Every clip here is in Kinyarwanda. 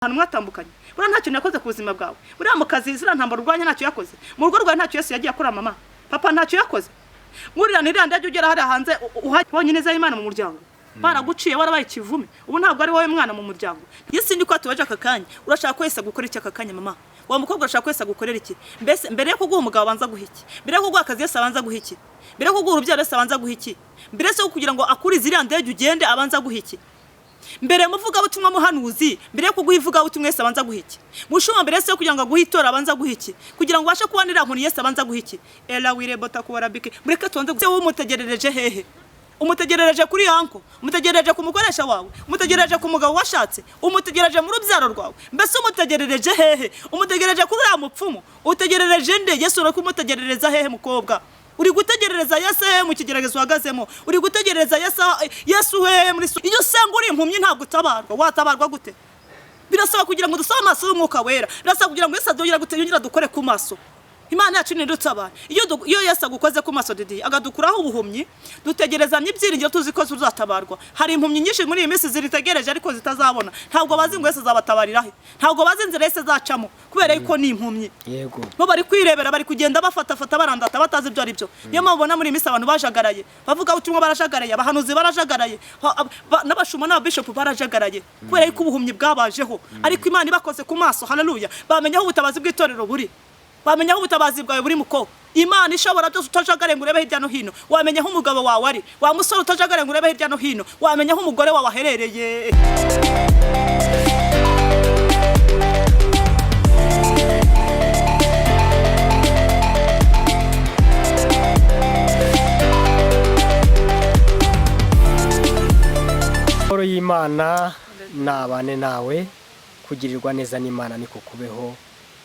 Ahantu mwatambukanye, buriya nta kintu yakoze ku buzima bwawe. Buriya mu kazi ziriya ntambara urwanya ntacyo yakoze. Mu rugo rwawe ntacyo Yesu yagiye akora. Mama, papa ntacyo yakoze. Mwurira iriya ndege ugera hariya hanze ubonye neza y'Imana mu muryango baraguciye, warabaye ikivume. Ubu ntabwo ari wowe mwana mu muryango. Yesu ni ko atubaje aka kanya. Urashaka ko Yesu agukorera iki aka kanya? Mama wa mukobwa, urashaka ko Yesu agukorera iki? Mbese mbere yo kuguha umugabo abanza guha iki? Mbere yo kuguha akazi Yesu abanza guha iki? Mbere yo kuguha urubyaro Yesu abanza guha iki? Mbere yo kugira ngo akurize iriya ndege ugende abanza guha iki? Mbere muvugabutumwa, muhanuzi, mbere yo kuguha ivugabutumwa Yesu abanza guha iki? Mushumba, mbere yo kugira ngo aguhe itora abanza guha iki? Kugira ngo ubashe kubona iriya nkoni Yesu abanza guha iki? Ela wirebota kubarabike. Mureke tubanze. Wowe umutegerereje hehe? Umutegerereje kuri yanko? Umutegerereje ku mukoresha wawe? Umutegerereje ku mugabo washatse? Umutegerereje mu rubyaro rwawe? Mbese umutegerereje hehe? Umutegerereje kuri uriya mupfumu? Utegerereje nde? Yesu uri kumutegerereza hehe? Mukobwa, uri gutegerereza Yesu hehe mu kigeragezo uhagazemo? Uri gutegerereza Yesu hehe muri iyo usenga uri impumyi? Ntabwo utabarwa. Watabarwa gute? Birasaba kugira ngo dusabe amaso y'umwuka wera. Birasaba kugira ngo Yesu adongera gute, yongera dukore ku maso. Imana yacu ni dutabara. Iyo Yesu agukoze ku maso, Didi, akadukuraho ubuhumyi, dutegerezanya ibyiringiro tuzi ko tuzatabarwa. Hari impumyi nyinshi muri iyi minsi ziritegereje ariko zitazabona. Ntabwo bazi ngo Yesu azabatabarira he, ntabwo bazi inzira Yesu azacamo, kubera yuko ni impumyi. Bo bari kwirebera, bari kugenda bafatafata, barandata, batazi ibyo ari byo. Niyo mpamvu ubona muri iyi minsi abantu bajagaraye, bavuga ubutumwa barajagaraye, abahanuzi barajagaraye, n'abashumba n'ababishopu barajagaraye, kubera yuko ubuhumyi bwabajeho. Ariko Imana ibakoze ku maso, haleluya, bamenya aho ubutabazi bw'itorero buri, bamenya aho ubutabazi bwawe buri. Muko Imana ishobora byose, utajagaraye ngo urebe hirya no hino, wamenya aho umugabo wawe ari. Wa musore, utajagaraye ngo urebe hirya no hino, wamenya aho umugore wawe aherereye. Amahoro y'Imana nabane nawe. Kugirirwa neza n'Imana niko kubeho.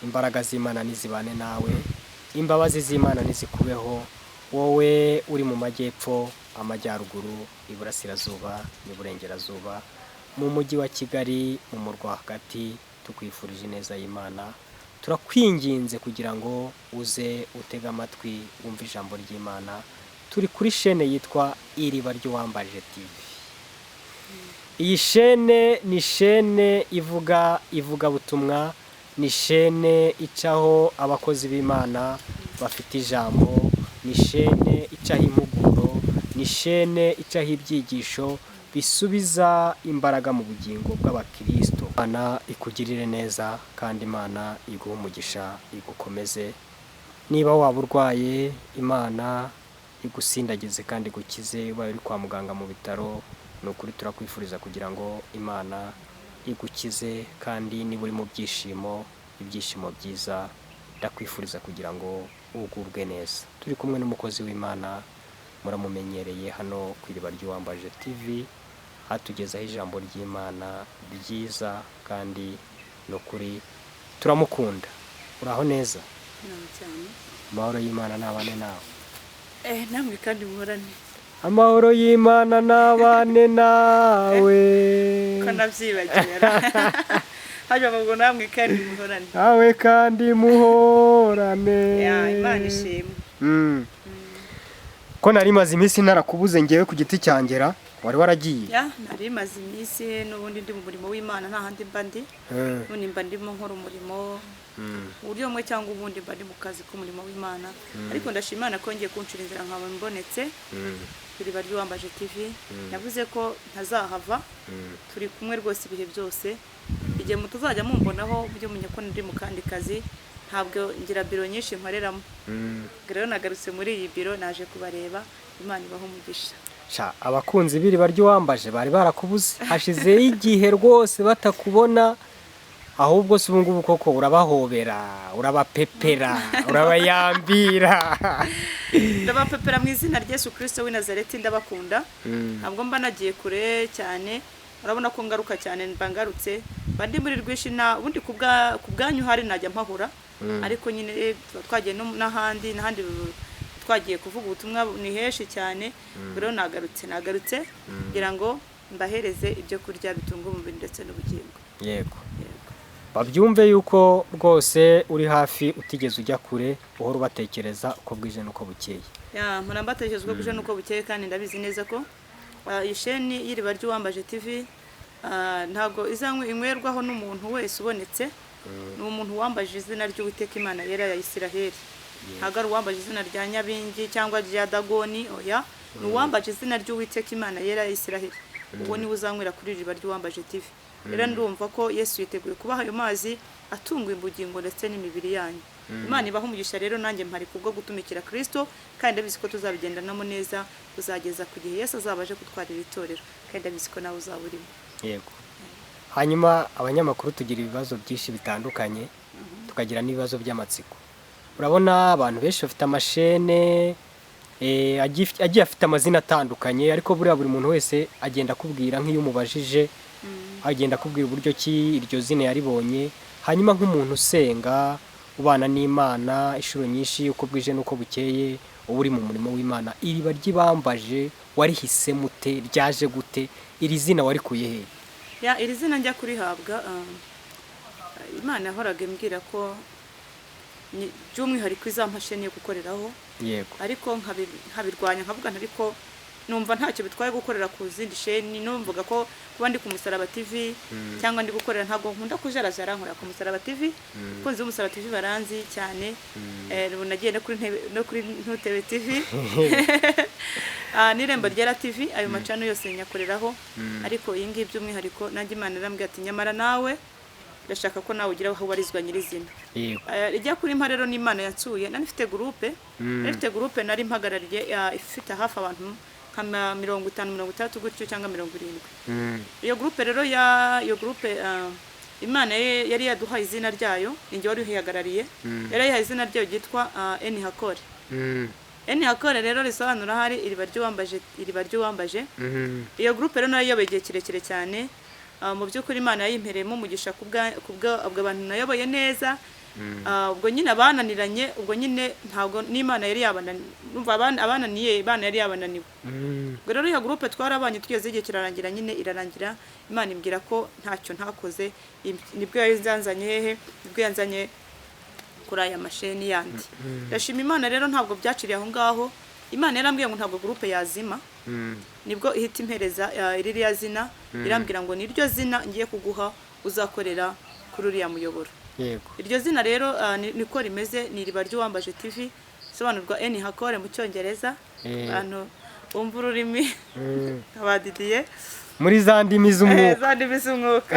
Imbaraga z'Imana nizibane nawe. Imbabazi z'Imana nizikubeho, wowe uri mu majyepfo, amajyaruguru, iburasirazuba n'iburengerazuba, mu mujyi wa Kigali, mu murwa hagati. Tukwifurije ineza y'Imana. Turakwinginze kugira ngo uze utege amatwi wumve ijambo ry'Imana. Turi kuri shene yitwa Iriba ry'Uwambaje TV. Iyi shene ni shene ivuga ivugabutumwa, ni shene icaho abakozi b'Imana bafite ijambo, ni shene icaho impuguro, ni shene icaho ibyigisho bisubiza imbaraga mu bugingo bw'abakristo. Imana ikugirire neza kandi Imana iguhe umugisha, igukomeze. Niba waba urwaye, Imana igusindagize kandi igukize. Ubaye uri kwa muganga mu bitaro, ni ukuri turakwifuriza kugira ngo Imana igukize. Kandi niba uri mu byishimo, ibyishimo byiza, ndakwifuriza kugira ngo ugubwe neza. Turi kumwe n'umukozi w'Imana muramumenyereye hano ku Iriba ry'Uwambaje TV, atugezaho ijambo ry'Imana ryiza kandi ni ukuri turamukunda. Uraho neza? Amahoro y'Imana nabane nawe. Namwe kandi muhorane. Amahoro y'Imana nabane nawe. Ko nabyibagiwe, hajya ngo namwe kandi muhorane. Nawe kandi muhorane. Ya, Imana ishimwe. Ko nari maze iminsi narakubuze ngewe ku giti cyangera, wari waragiye? Ya, nari maze iminsi n'ubundi ndi mu murimo w'Imana, nta handi mba ndi. N'ubundi mba ndimo nkora umurimo uburyo bumwe cyangwa ubundi, mba ndi mu kazi k'umurimo w'Imana. Ariko ndashima Imana ko ngiye kunshira inzira nkaba mbonetse Iriba ry'Uwambaje TV. Navuze ko ntazahava, turi kumwe rwose ibihe byose. Igihe mutazajya mumbonaho, mujye mumenya ko ndi mu kandi kazi. Ntabwo ngira biro nyinshi nkoreramo. Rero nagarutse muri iyi biro, naje kubareba. Imana ibaho umugisha. Sha, abakunzi b'Iriba ry'Uwambaje bari barakubuze, hashize igihe rwose batakubona. Ahubwo se ubu ngubu koko urabahobera, urabapepera, urabayambira? Ndabapepera mu izina rya Yesu Kirisito w'i Nazareti. Ndabakunda. Ntabwo mba nagiye kure cyane, urabona ko ngaruka cyane. Mba ngarutse, mba ndi muri rwinshi na ubundi ku bwanyu hari najya mpahora, ariko nyine tuba twagiye n'ahandi n'ahandi, twagiye kuvuga ubutumwa ni henshi cyane. Rero nagarutse kugira ngo mbahereze ibyo kurya bitunga umubiri ndetse n'ubugingo. Yego. Yego. Babyumve yuko rwose uri hafi, utigeze ujya kure, uhora ubatekereza uko bwije n'uko bukeye. Ya, mpora mbatekereza uko bwije n'uko bukeye, kandi ndabizi neza ko iyi sheni y'Iriba ry'Uwambaje TV Ntabwo izanywe inywerwaho n'umuntu wese ubonetse. Ni umuntu wambaje izina ry'Uwiteka Imana yera ya Isiraheli. Ntabwo ari uwambaje izina rya Nyabingi cyangwa rya Dagoni, oya, ni uwambaje izina ry'Uwiteka Imana yera ya Isiraheli. Uwo niwe uzanywera kuri iri riba ry'Uwambaje TV. Rero ndumva ko Yesu yiteguye kubaha ayo mazi atunga ubugingo ndetse n'imibiri yanyu. Imana ibaha umugisha. Rero nanjye mpari kubwo gutumikira Kristo, kandi ndabizi ko tuzabigendanamo neza kuzageza ku gihe Yesu azaba aje kutwarira itorero, kandi ndabizi ko nawe uzaba urimo. Yego. Hanyuma abanyamakuru tugira ibibazo byinshi bitandukanye, tukagira n'ibibazo by'amatsiko. Urabona abantu benshi bafite amashene agiye afite amazina atandukanye, ariko buriya buri muntu wese agenda akubwira, nk'iyo umubajije agenda akubwira uburyo ki iryo zina yaribonye. Hanyuma nk'umuntu usenga, ubana n'Imana inshuro nyinshi, uko bwije n'uko bukeye uba uri mu murimo w'Imana, iriba ry'ibambaje warihisemo ute? Ryaje gute? Iri zina warikuye he? Ya, iri zina njya kurihabwa, Imana yahoraga imbwira ko by'umwihariko izampa sheni yo gukoreraho, ariko nkabirwanya, nkavuga nti ariko numva ntacyo bitwaye gukorera ku zindi sheni. Numvaga ko kuba ndi ku Musaraba TV cyangwa ndi gukorera, ntabwo nkunda kujarajara, nkorera ku Musaraba TV. Abakunzi b'Umusaraba TV baranzi cyane. Ubu nagiye no kuri Ntebe, no kuri Ntutebe TV, n'Irembo Ryera TV, ayo macano yose nyakoreraho. Ariko iyi ngiyi by'umwihariko nanjye Imana irambwira ati nyamara nawe ndashaka ko nawe ugira aho ubarizwa nyirizina. Ijya kuri mpa rero ni Imana yansuye. Nari mfite groupe, nari mfite groupe nari mpagarariye, ifite hafi abantu nka 50, 60 gutyo cyangwa 70. Iyo groupe rero, ya iyo groupe, Imana yari yaduhaye izina ryayo, ninjye wari uyihagarariye. Yari yayihaye izina ryayo ryitwa Eni Hakore. Eni Hakore rero risobanura hari iriba ry'uwambaje, iriba ry'uwambaje. Iyo groupe rero nayo iyoboye igihe kirekire cyane. Mu by'ukuri Imana yayimpereyemo umugisha kubwa ubwo abantu nayoboye neza. Ubwo nyine abananiranye, ubwo nyine ntabwo n'Imana yari yabananiye, numva abananiye Imana yari yabananiwe. Ubwo rero iyo groupe twarabanye tugeze igihe kirarangira nyine, irarangira. Imana imbwira ko ntacyo ntakoze. Nibwo yanzanye hehe? Nibwo yanzanye kuri aya masheni yandi. Ndashima Imana rero, ntabwo byaciriye aho ngaho. Imana yarambwiye ngo ntabwo groupe yazima. Nibwo ihita impereza ririya zina, irambwira ngo niryo zina ngiye kuguha uzakorera kuri uriya muyoboro. Iryo zina rero niko rimeze, ni Iriba ry'Uwambaje TV, isobanurwa Eni Hakore mu Cyongereza. Abantu bumva ururimi abadidiye muri za ndimi z'umwuka. Za ndimi z'umwuka.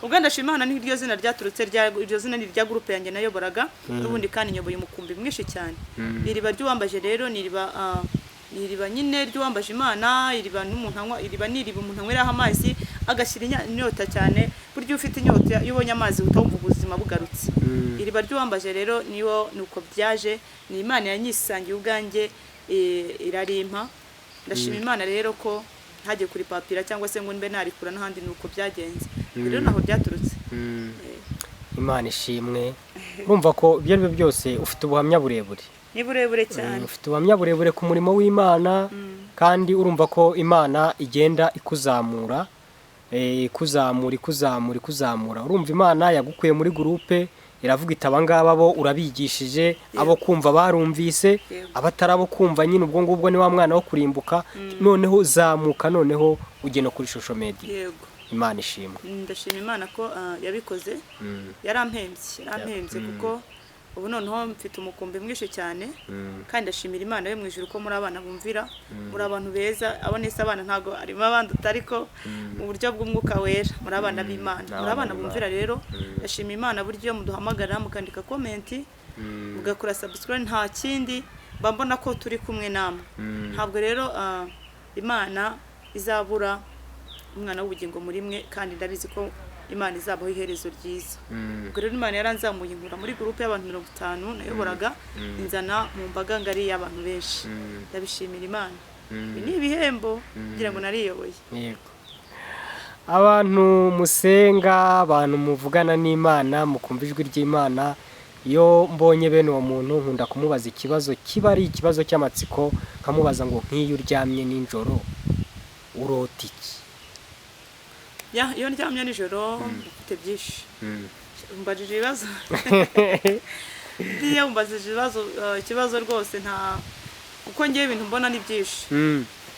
Ubwo ndashima Imana, ni iryo zina ryaturutse, iryo zina ni irya groupe yanjye nayoboraga n'ubundi, kandi nyoboye umukumbi mwinshi cyane. Iriba ry'Uwambaje rero ni iriba, ni iriba nyine ry'uwambaje Imana, iriba n'umuntu anywa, iriba ni iriba umuntu anyweraho amazi agashyira inyota cyane. Burya iyo ufite inyota, iyo ubonye amazi uhita wumva ubuzima bugarutse. Iriba ry'Uwambaje rero niyo nuko byaje, ni Imana yanyisangiye ubwanjye, irarimpa. Ndashima Imana rero ko ntagiye kuripapira cyangwa se ngo mbe narikura n'ahandi, nuko byagenze rero, naho byaturutse. Imana ishimwe. Urumva ko ibyo ari byo byose ufite ubuhamya burebure. Ni burebure cyane. Ufite ubuhamya burebure ku murimo w'Imana, kandi urumva ko Imana igenda ikuzamura, ikuzamura, ikuzamura, ikuzamura. Urumva Imana yagukuye muri groupe, iravuga iti aba ngaba bo urabigishije, abo kumva barumvise, abatari abo kumva nyine ubwo ngubwo ni wa mwana wo kurimbuka. Noneho zamuka, noneho ujye no kuri social media. Imana ishimwe. Ndashima Imana ko yabikoze. Yarampembye, yarampembye, kuko ubu noneho mfite umukumbi mwinshi cyane. Kandi ndashimira Imana yo mu ijuru ko muri abana bumvira, muri abantu beza. Abo nise abana ntabwo harimo abanduta, ariko mu buryo bw'umwuka wera muri abana b'Imana, muri abana bumvira. Rero ndashima Imana buryo iyo muduhamagara, mukandika comment, mugakora subscribe, nta kindi mba mbona ko turi kumwe namwe. Ntabwo rero Imana izabura umwana w'ubugingo muri mwe, kandi ndabizi ko Imana izabaho iherezo ryiza. Ubwo rero Imana yaranzamuye, inkura muri groupe y'abantu 50 nayoboraga, inzana mu mbaga ngari y'abantu benshi. Ndabishimira Imana. Ibi ni ibihembo kugira ngo nariyoboye. Yego. Abantu musenga, abantu muvugana n'Imana, mukumva ijwi ry'Imana, iyo mbonye bene uwo muntu nkunda kumubaza ikibazo kiba ari ikibazo cy'amatsiko, nkamubaza ngo nk'iyo uryamye nijoro urota iki? Ya, iyo ndyamye nijoro mfite byinshi. Umbajije ibibazo, iyo umbajije ibibazo, ikibazo rwose nta, kuko ngewe ibintu mbona ni byinshi.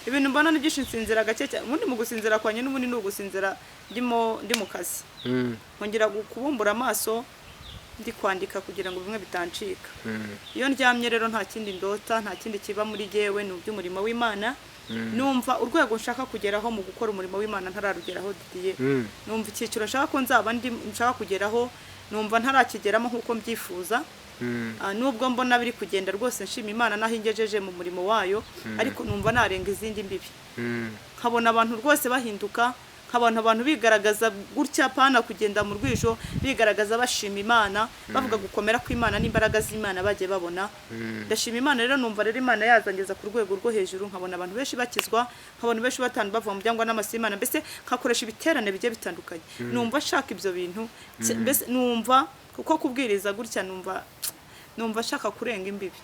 Ibintu mbona ni byinshi, nsinzira gake cyane. Ubundi mu gusinzira kwanjye n'ubundi ni ugusinzira ndimo ndi mu kazi, nkongera kubumbura amaso ndi kwandika kugira ngo bimwe bitancika. Iyo ndyamye rero nta kindi ndota, nta kindi kiba muri jyewe, ni iby'umurimo w'Imana. Numva urwego nshaka kugeraho mu gukora umurimo w'Imana ntararugeraho, Didier. Numva icyiciro nshaka ko nzaba ndi nshaka kugeraho, numva ntarakigeramo nk'uko mbyifuza. Nubwo mbona biri kugenda rwose, nshima Imana naho ingejeje mu murimo wayo, ariko numva narenga izindi mbibi, nkabona abantu rwose bahinduka, nkabona abantu bigaragaza gutya, pana kugenda mu rwijo, bigaragaza bashima Imana, bavuga gukomera kw'Imana n'imbaraga z'Imana bagiye babona. Ndashima Imana rero, numva rero Imana yazangeza ku rwego rwo hejuru, nkabona abantu benshi bakizwa, nkabona benshi batanu bava mu byangwa n'amasi y'Imana, mbese nkakoresha ibiterane bigiye bitandukanye. Numva nshaka ibyo bintu, mbese numva kuko kubwiriza gutya, numva nshaka kurenga imbibi.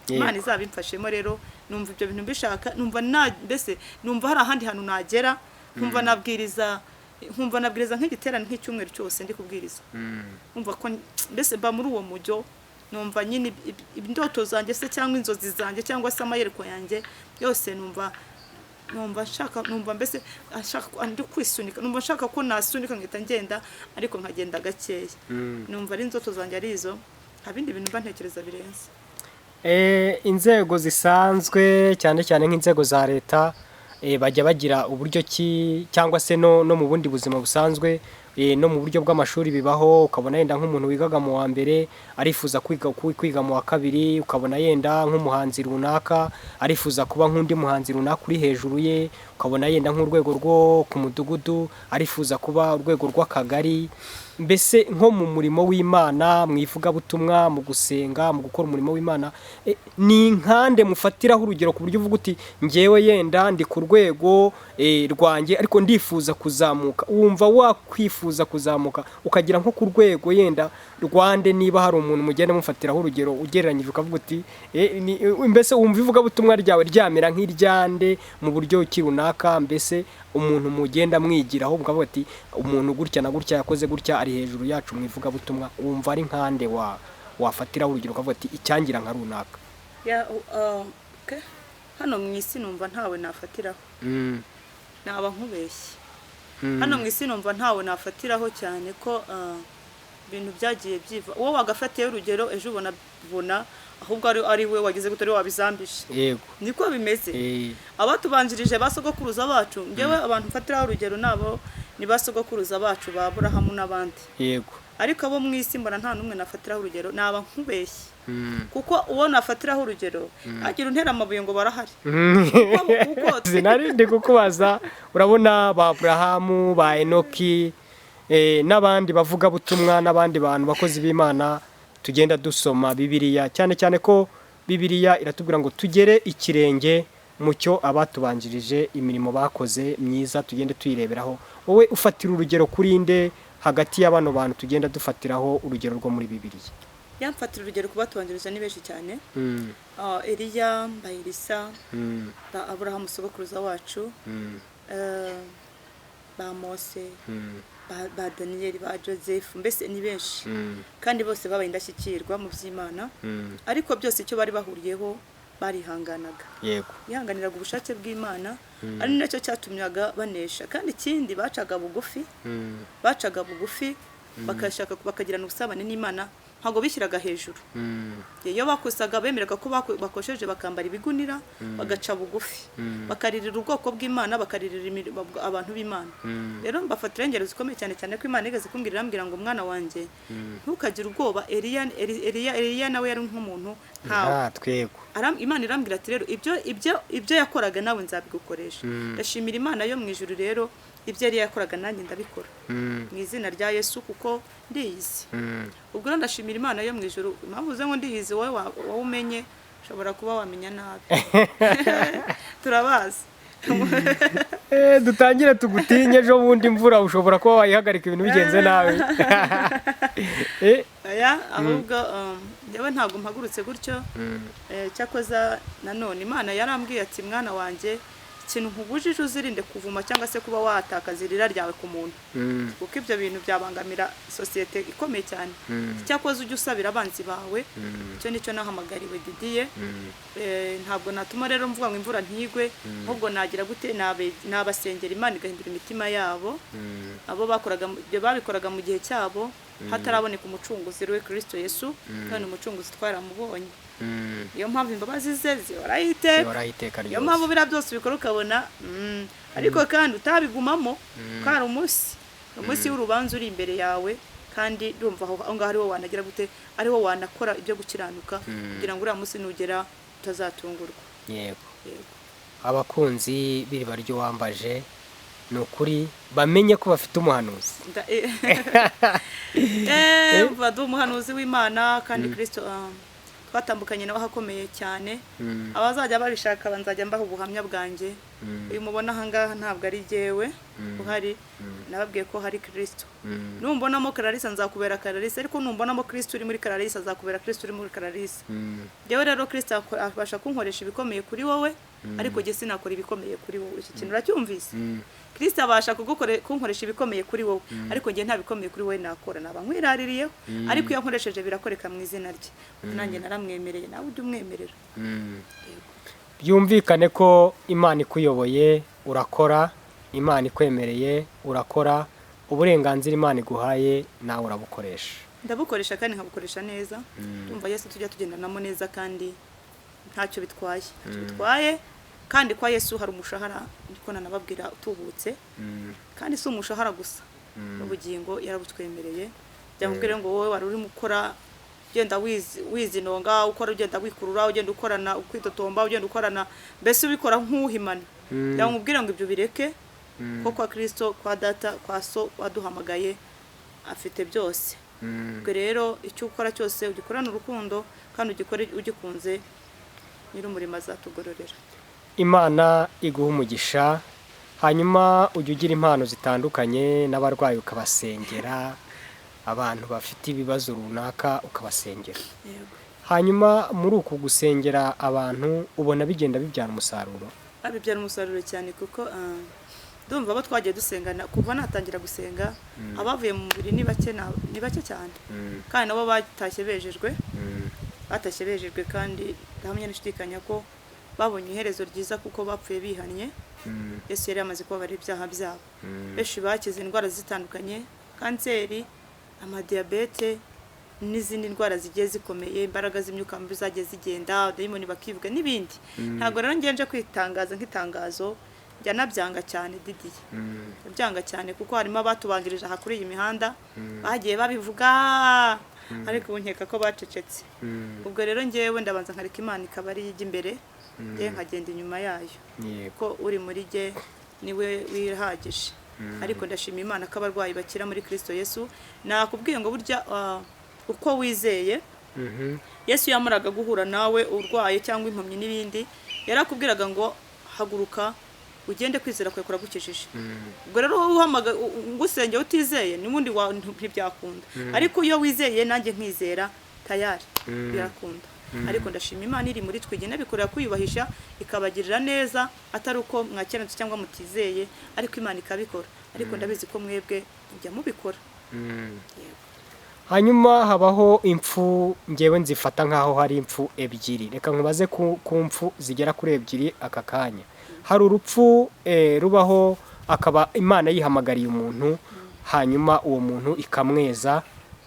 Imana izabimfashemo rero. Numva ibyo bintu mbishaka, numva na mbese numva hari ahandi hantu nagera, nkumva nabwiriza nk'igiterane nk'icyumweru cyose ndi kubwiriza. Numva ko mbese mba muri uwo mujyo, numva nyine indoto zanjye se cyangwa inzozi zanjye cyangwa se amayerekwa yanjye yose, numva nshaka, numva mbese ashaka ndi kwisunika, numva nshaka ko nasunika nkahita ngenda, ariko nkagenda gakeya. Numva ari inzoto zanjye ari izo, nta bindi bintu mba ntekereza birenze. Inzego zisanzwe, cyane cyane nk'inzego za leta, bajya bagira uburyo ki, cyangwa se no mu bundi buzima busanzwe, no mu buryo bw'amashuri bibaho, ukabona yenda nk'umuntu wigaga mu wa mbere arifuza kwiga mu wa kabiri, ukabona yenda nk'umuhanzi runaka arifuza kuba nk'undi muhanzi runaka uri hejuru ye, ukabona yenda nk'urwego rwo ku mudugudu arifuza kuba urwego rw'akagari. Mbese nko mu murimo w'Imana, mu ivugabutumwa, mu gusenga, mu gukora umurimo w'Imana, ni nkande mufatiraho urugero ku buryo uvuga uti: "Ngewe yenda ndi ku rwego rwanjye, ariko ndifuza kuzamuka"? Wumva wakwifuza kuzamuka ukagera nko ku rwego yenda rwande, niba hari umuntu mugenda mufatiraho urugero ugereranyije, ukavuga uti mbese wumva ivugabutumwa ryawe ryamera nk'iryande mu buryo ki runaka, mbese umuntu mugenda mwigiraho mukavuga ati: "Umuntu gutya na gutya yakoze gutya, ari hejuru yacu mu ivugabutumwa"? Wumva ari nkande wafatiraho urugero ukavuga ati: "Icyangira nka runaka"? Yeah, okay. Hano mu isi numva ntawe nafatiraho, naba nkubeshye. Hano mu isi numva ntawe nafatiraho, cyane ko ibintu byagiye byiva. Uwo wagafatiyeho urugero ejo ubona ubona ahubwo ari we wagize gute, ari we wabizambije. Niko bimeze. Abatubanjirije, ba sogokuruza bacu, ngewe abantu mfatiraho urugero nabo ni ba sogokuruza bacu ba Aburahamu n'abandi. Ariko abo mu isi mbona nta n'umwe nafatiraho urugero, naba nkubeshye, kuko uwo nafatiraho urugero agira untera amabuye ngo barahari. Kuko Sinari ndi kukubaza, urabona ba Aburahamu, ba Enoki, n'abandi bavugabutumwa n'abandi bantu bakozi b'Imana tugenda dusoma Bibiliya, cyane cyane ko Bibiliya iratubwira ngo tugere ikirenge mu cyo abatubanjirije, imirimo bakoze myiza tugende tuyireberaho. Wowe ufatira urugero kuri nde hagati ya bano bantu tugenda dufatiraho urugero rwo muri Bibiliya? Yamfatira urugero ku batubanjirije ni benshi cyane. Eliya, ba Elisa, ba Aburahamu sogokuruza wacu, ba Mose, ba Daniyeli, ba Joseph, mbese ni benshi, kandi bose babaye indashyikirwa mu by'Imana. Ariko byose icyo bari bahuriyeho, barihanganaga, bihanganiraga ubushake bw'Imana, ari nacyo cyatumyaga banesha. Kandi ikindi, bacaga bugufi, bacaga bugufi, bakashaka bakagirana ubusabane n'Imana, ntabwo bishyiraga hejuru. Iyo bakosaga bemeraga ko bakosheje, bakambara ibigunira, bagaca bugufi, bakaririra ubwoko bw'Imana, bakaririra abantu b'Imana. Rero mbafatira ingero zikomeye cyane, cyane ko Imana igeze kumbwira, irambwira ngo: "Mwana wanjye, ntukagire ubwoba. Eliya, Eliya nawe yari nk'umuntu nkawe." Nta twego. Imana irambwira ati: "Rero ibyo yakoraga nawe nzabigukoresha." Ndashimira Imana yo mu ijuru rero, ibyo yari yakoraga nanjye ndabikora mu izina rya Yesu, kuko ndiyizi. Ubwo rero ndashimira Imana yo mu ijuru. Impamvu uvuze ngo ndiyizi, wowe wowe umenye ushobora kuba wamenya nabi, turabazi. Dutangire tugutinye, ejo bundi imvura ushobora kuba wayihagarika ibintu bigenze nabi. Oya, ahubwo njyewe ntabwo mpagurutse gutyo. Cyakoza nanone Imana yarambwiye ati: "Mwana wanjye, Ikintu nkubujije, uzirinde kuvuma cyangwa se kuba watakaza irira ryawe ku muntu, kuko ibyo bintu byabangamira sosiyete ikomeye cyane. Cyakoze ujye usabira abanzi bawe. Icyo nicyo nahamagariwe, Didiye. Ntabwo natuma rero mvuga ngo imvura ntigwe, ahubwo nagira gute? Nabasengera Imana igahindura imitima yabo. Abo bakoraga ibyo babikoraga mu gihe cyabo hataraboneka umucunguzi we Kristo Yesu. None umucunguzi twaramubonye. Niyo mpamvu imbabazi ze zihoraho iteka. Zihoraho iteka Niyo ryose. mpamvu biriya byose ubikora ukabona, ariko kandi utabigumamo, ko hari umunsi w'urubanza uri imbere yawe. Kandi ndumva aho ngaho ariwo wanagira gute, ariwo wanakora ibyo gukiranuka, kugira ngo uriya munsi nugera utazatungurwa. Yego. Yego. Abakunzi b'Iriba ry'Uwambaje, ni ukuri bamenye ko bafite umuhanuzi. Mva ndi umuhanuzi w'Imana, kandi Kristo twatambukanye nawe ahakomeye cyane. Abazajya babishaka banzajya mbaha ubuhamya bwanjye. Uyu mubona ahangaha ntabwo ari jyewe uhari, nababwiye ko hari Kristo. Numbonamo Clarisse nzakubera Clarisse, ariko numbonamo Kristo uri muri Clarisse azakubera Kristo uri muri Clarisse. Njyewe rero Kristo abasha kunkoresha ibikomeye kuri wowe, ariko jye sinakora ibikomeye kuri wowe. Iki kintu uracyumvise? Kristo abasha kunkoresha ibikomeye kuri wowe, ariko njye nta bikomeye kuri wowe nakora, naba nkwiraririyeho. Ariko iyo ankoresheje birakoreka mu izina rye. Nanjye naramwemereye, nawe ujye umwemerera. Yego. Byumvikane ko Imana ikuyoboye urakora, Imana ikwemereye urakora, uburenganzira Imana iguhaye nawe urabukoresha. Ndabukoresha kandi nkabukoresha neza. Ndumva Yesu tujya tugendanamo neza, kandi ntacyo bitwaye, ntacyo bitwaye. Kandi kwa Yesu hari umushahara, niko nanababwira, utubutse. Kandi si umushahara gusa, n'ubugingo yarabutwemereye. Byamubwira ngo wowe wari urimo ukora ugenda wizinonga, ukora ugenda wikurura, ugenda ukorana ukwitotomba, ugenda ukorana mbese ubikora nk'uhimana, byamubwira ngo ibyo bireke, ko kwa Kristo, kwa Data, kwa So waduhamagaye, afite byose. Ubwo rero icyo ukora cyose ugikorane urukundo kandi ugikore ugikunze, nyir'umurimo azatugororera. Imana iguha umugisha. Hanyuma ujya ugira impano zitandukanye, n'abarwayi ukabasengera, abantu bafite ibibazo runaka ukabasengera. Yego. Hanyuma muri uku gusengera abantu ubona bigenda bibyara umusaruro? Bibyara umusaruro cyane, kuko ndumva abo twagiye dusengana kuva natangira gusenga, abavuye mu mubiri ni bake, ni bake cyane, kandi nabo batashye bejejwe, batashye bejejwe. Kandi ndahamya nishidikanya ko babonye iherezo ryiza, kuko bapfuye bihannye. Yesu yari yamaze kubabarira ibyaha byabo. Benshi bakize indwara zitandukanye, kanseri, amadiyabete n'izindi ndwara zigiye zikomeye, imbaraga z'imyuka mibi zagiye zigenda, dayimoni bakivuga n'ibindi. Ntabwo rero ngenje kwitangaza nk'itangazo, njya nabyanga cyane, Didiye, byanga cyane, kuko harimo abatubanjirije aha kuri iyi mihanda bagiye babivuga, ariko ubu nkeka ko bacecetse. Ubwo rero ngewe ndabanza nkareka Imana ikaba ariyo ijya imbere, ngewe nkagenda inyuma yayo, ko uri muri jye niwe wihagije. Ariko ndashima Imana ko abarwayi bakira muri Kristo Yesu. Nakubwiye ngo burya uko wizeye, Yesu yamaraga guhura nawe urwaye cyangwa impumyi n'ibindi, yarakubwiraga ngo haguruka ugende, kwizera kwawe kuragukijije. Ubwo rero wowe uhamaga ngusengeye utizeye, n'ubundi ntibyakunda. Ariko iyo wizeye nanjye nkizera, tayari birakunda. Ariko ndashima Imana iri muri twe, igenda bikorera kwiyubahisha, ikabagirira neza, atari uko mwakiranutse cyangwa mutizeye, ariko Imana ikabikora. Ariko ndabizi ko mwebwe mujya mubikora. Yego. Hanyuma habaho impfu, ngewe nzifata nk'aho hari impfu ebyiri. Reka nkubaze ku mpfu zigera kuri ebyiri aka kanya. Hari urupfu rubaho akaba Imana yihamagariye umuntu, hanyuma uwo muntu ikamweza,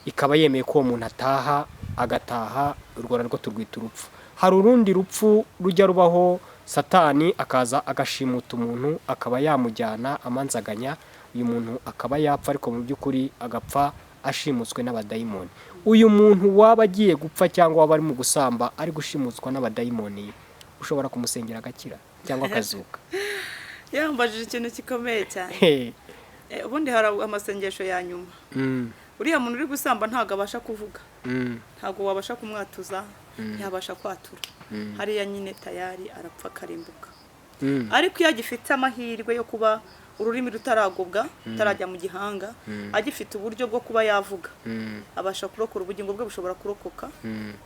ikaba yemeye ko uwo muntu ataha, agataha, urwo narwo turwita urupfu. Hari urundi rupfu rujya rubaho, Satani akaza agashimuta umuntu, akaba yamujyana amanzaganya, uyu muntu akaba yapfa, ariko mu by'ukuri agapfa ashimutswe n'abadayimoni. Uyu muntu waba agiye gupfa cyangwa waba ari mu gusamba ari gushimutswa n'abadayimoni, ushobora kumusengera agakira cyangwa akazuka? Yambajije ikintu gikomeye cyane. Ubundi hari amasengesho ya nyuma. Uriya muntu uri gusamba ntabwo abasha kuvuga, ntabwo wabasha kumwatuza, ntiyabasha kwatura. Hariya nyine tayari arapfa akarimbuka. Ariko iyo agifite amahirwe yo kuba Ururimi rutaragobwa, rutarajya mu gihanga, agifite uburyo bwo kuba yavuga, abasha kurokora ubugingo bwe, bushobora kurokoka.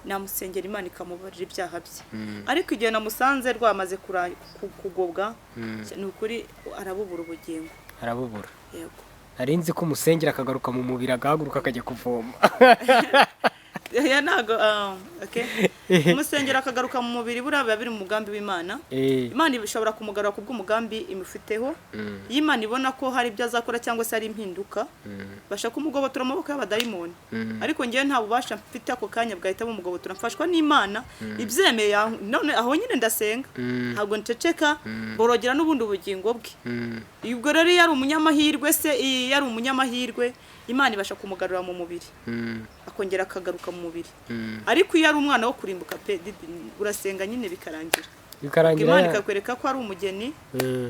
Namusengera, Imana ikamubarira ibyaha bye. Ariko igihe namusanze rwamaze kugobwa, ni ukuri arabubura ubugingo. Arabubura. Yego. Nari nzi ko umusengera akagaruka mu mubiri, agahaguruka akajya kuvoma. Ya, ntago okay. Umusengera akagaruka mu mubiri, buriya biba biri mu mugambi w'Imana. Imana ishobora kumugarura ku bw'umugambi imufiteho. Iyo Imana ibona ko hari ibyo azakora cyangwa se hari impinduka, basha kumugobotora mu maboko y'abadayimoni. Ariko ngewe nta bubasha mfite ako kanya bwahita bumugobotora, mfashwa n'Imana ibyemeye. None aho nyine ndasenga, ntabwo nceceka, borogera n'ubundi ubugingo bwe. Ubwo rero iyo ari umunyamahirwe se, iyo ari umunyamahirwe, Imana ibasha kumugarura mu mubiri, akongera akagaruka mu mubiri. Ariko iyo ari umwana wo kurimbuka pe, Didi, urasenga nyine bikarangira. Bikarangira. Imana ikakwereka ko ari umugeni,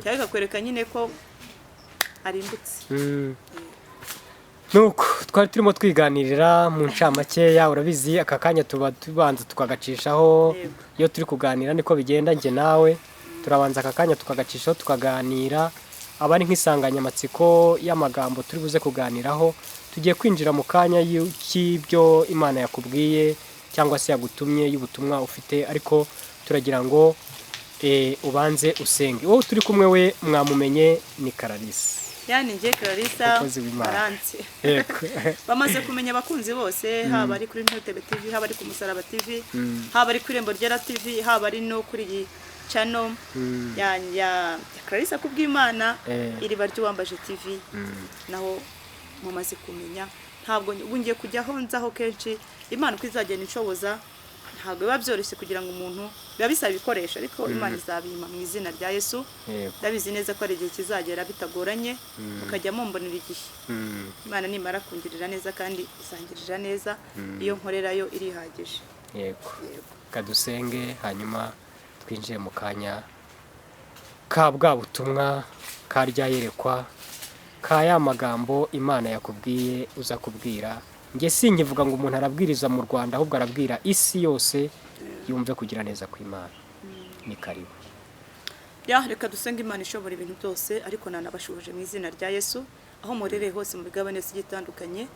cyangwa ikakwereka nyine ko arimbutse. Nuko twari turimo twiganirira mu ncamakeya. Urabizi, aka kanya tuba tubanza tukagacishaho. Yego. Iyo turi kuganira niko bigenda, njye nawe turabanza aka kanya tukagacishaho tukaganira, aba ari nk'insanganyamatsiko y'amagambo turi buze kuganiraho. Tugiye kwinjira mu kanya k'ibyo Imana yakubwiye cyangwa se yagutumye, y'ubutumwa ufite, ariko turagira ngo ubanze usenge. Wowe turi kumwe we mwamumenye, ni Clarisse. Yani njye Clarissa. Umukozi w'Imana. Baranzi. Yego. Bamaze kumenya abakunzi bose, haba ari kuri Ntotebe TV, haba ari ku Musaraba TV, haba ari ku Irembo Ryera TV, haba ari no kuri iyi channel ya Clarissa Kubwimana, Iriba ry'Uwambaje TV, naho mumaze kumenya. Ntabwo ubu ngiye kujyaho nzaho kenshi, Imana uko izagenda inshoboza. Ntabwo biba byoroshye kugira ngo umuntu, biba bisaba ibikoresho, ariko Imana izabimpa mu izina rya Yesu. Ndabizi neza ko hari igihe kizagera bitagoranye, mukajya mumbonera igihe. Imana nimara kungirira neza, kandi izangirira neza, iyo nkorerayo irihagije. Yego. Yego. Kadusenge, hanyuma twinjire mu kanya ka bwa butumwa, ka rya yerekwa, ka ya magambo Imana yakubwiye uza kubwira. Njye sinkivuga ngo umuntu arabwiriza mu Rwanda, ahubwo arabwira isi yose yumve kugira neza kw'Imana. Ni karibu. Ya, reka dusenge Imana ishobora ibintu byose. Ariko nanabashuhuje mu izina rya Yesu aho murereye hose mu migabane yose igiye itandukanye,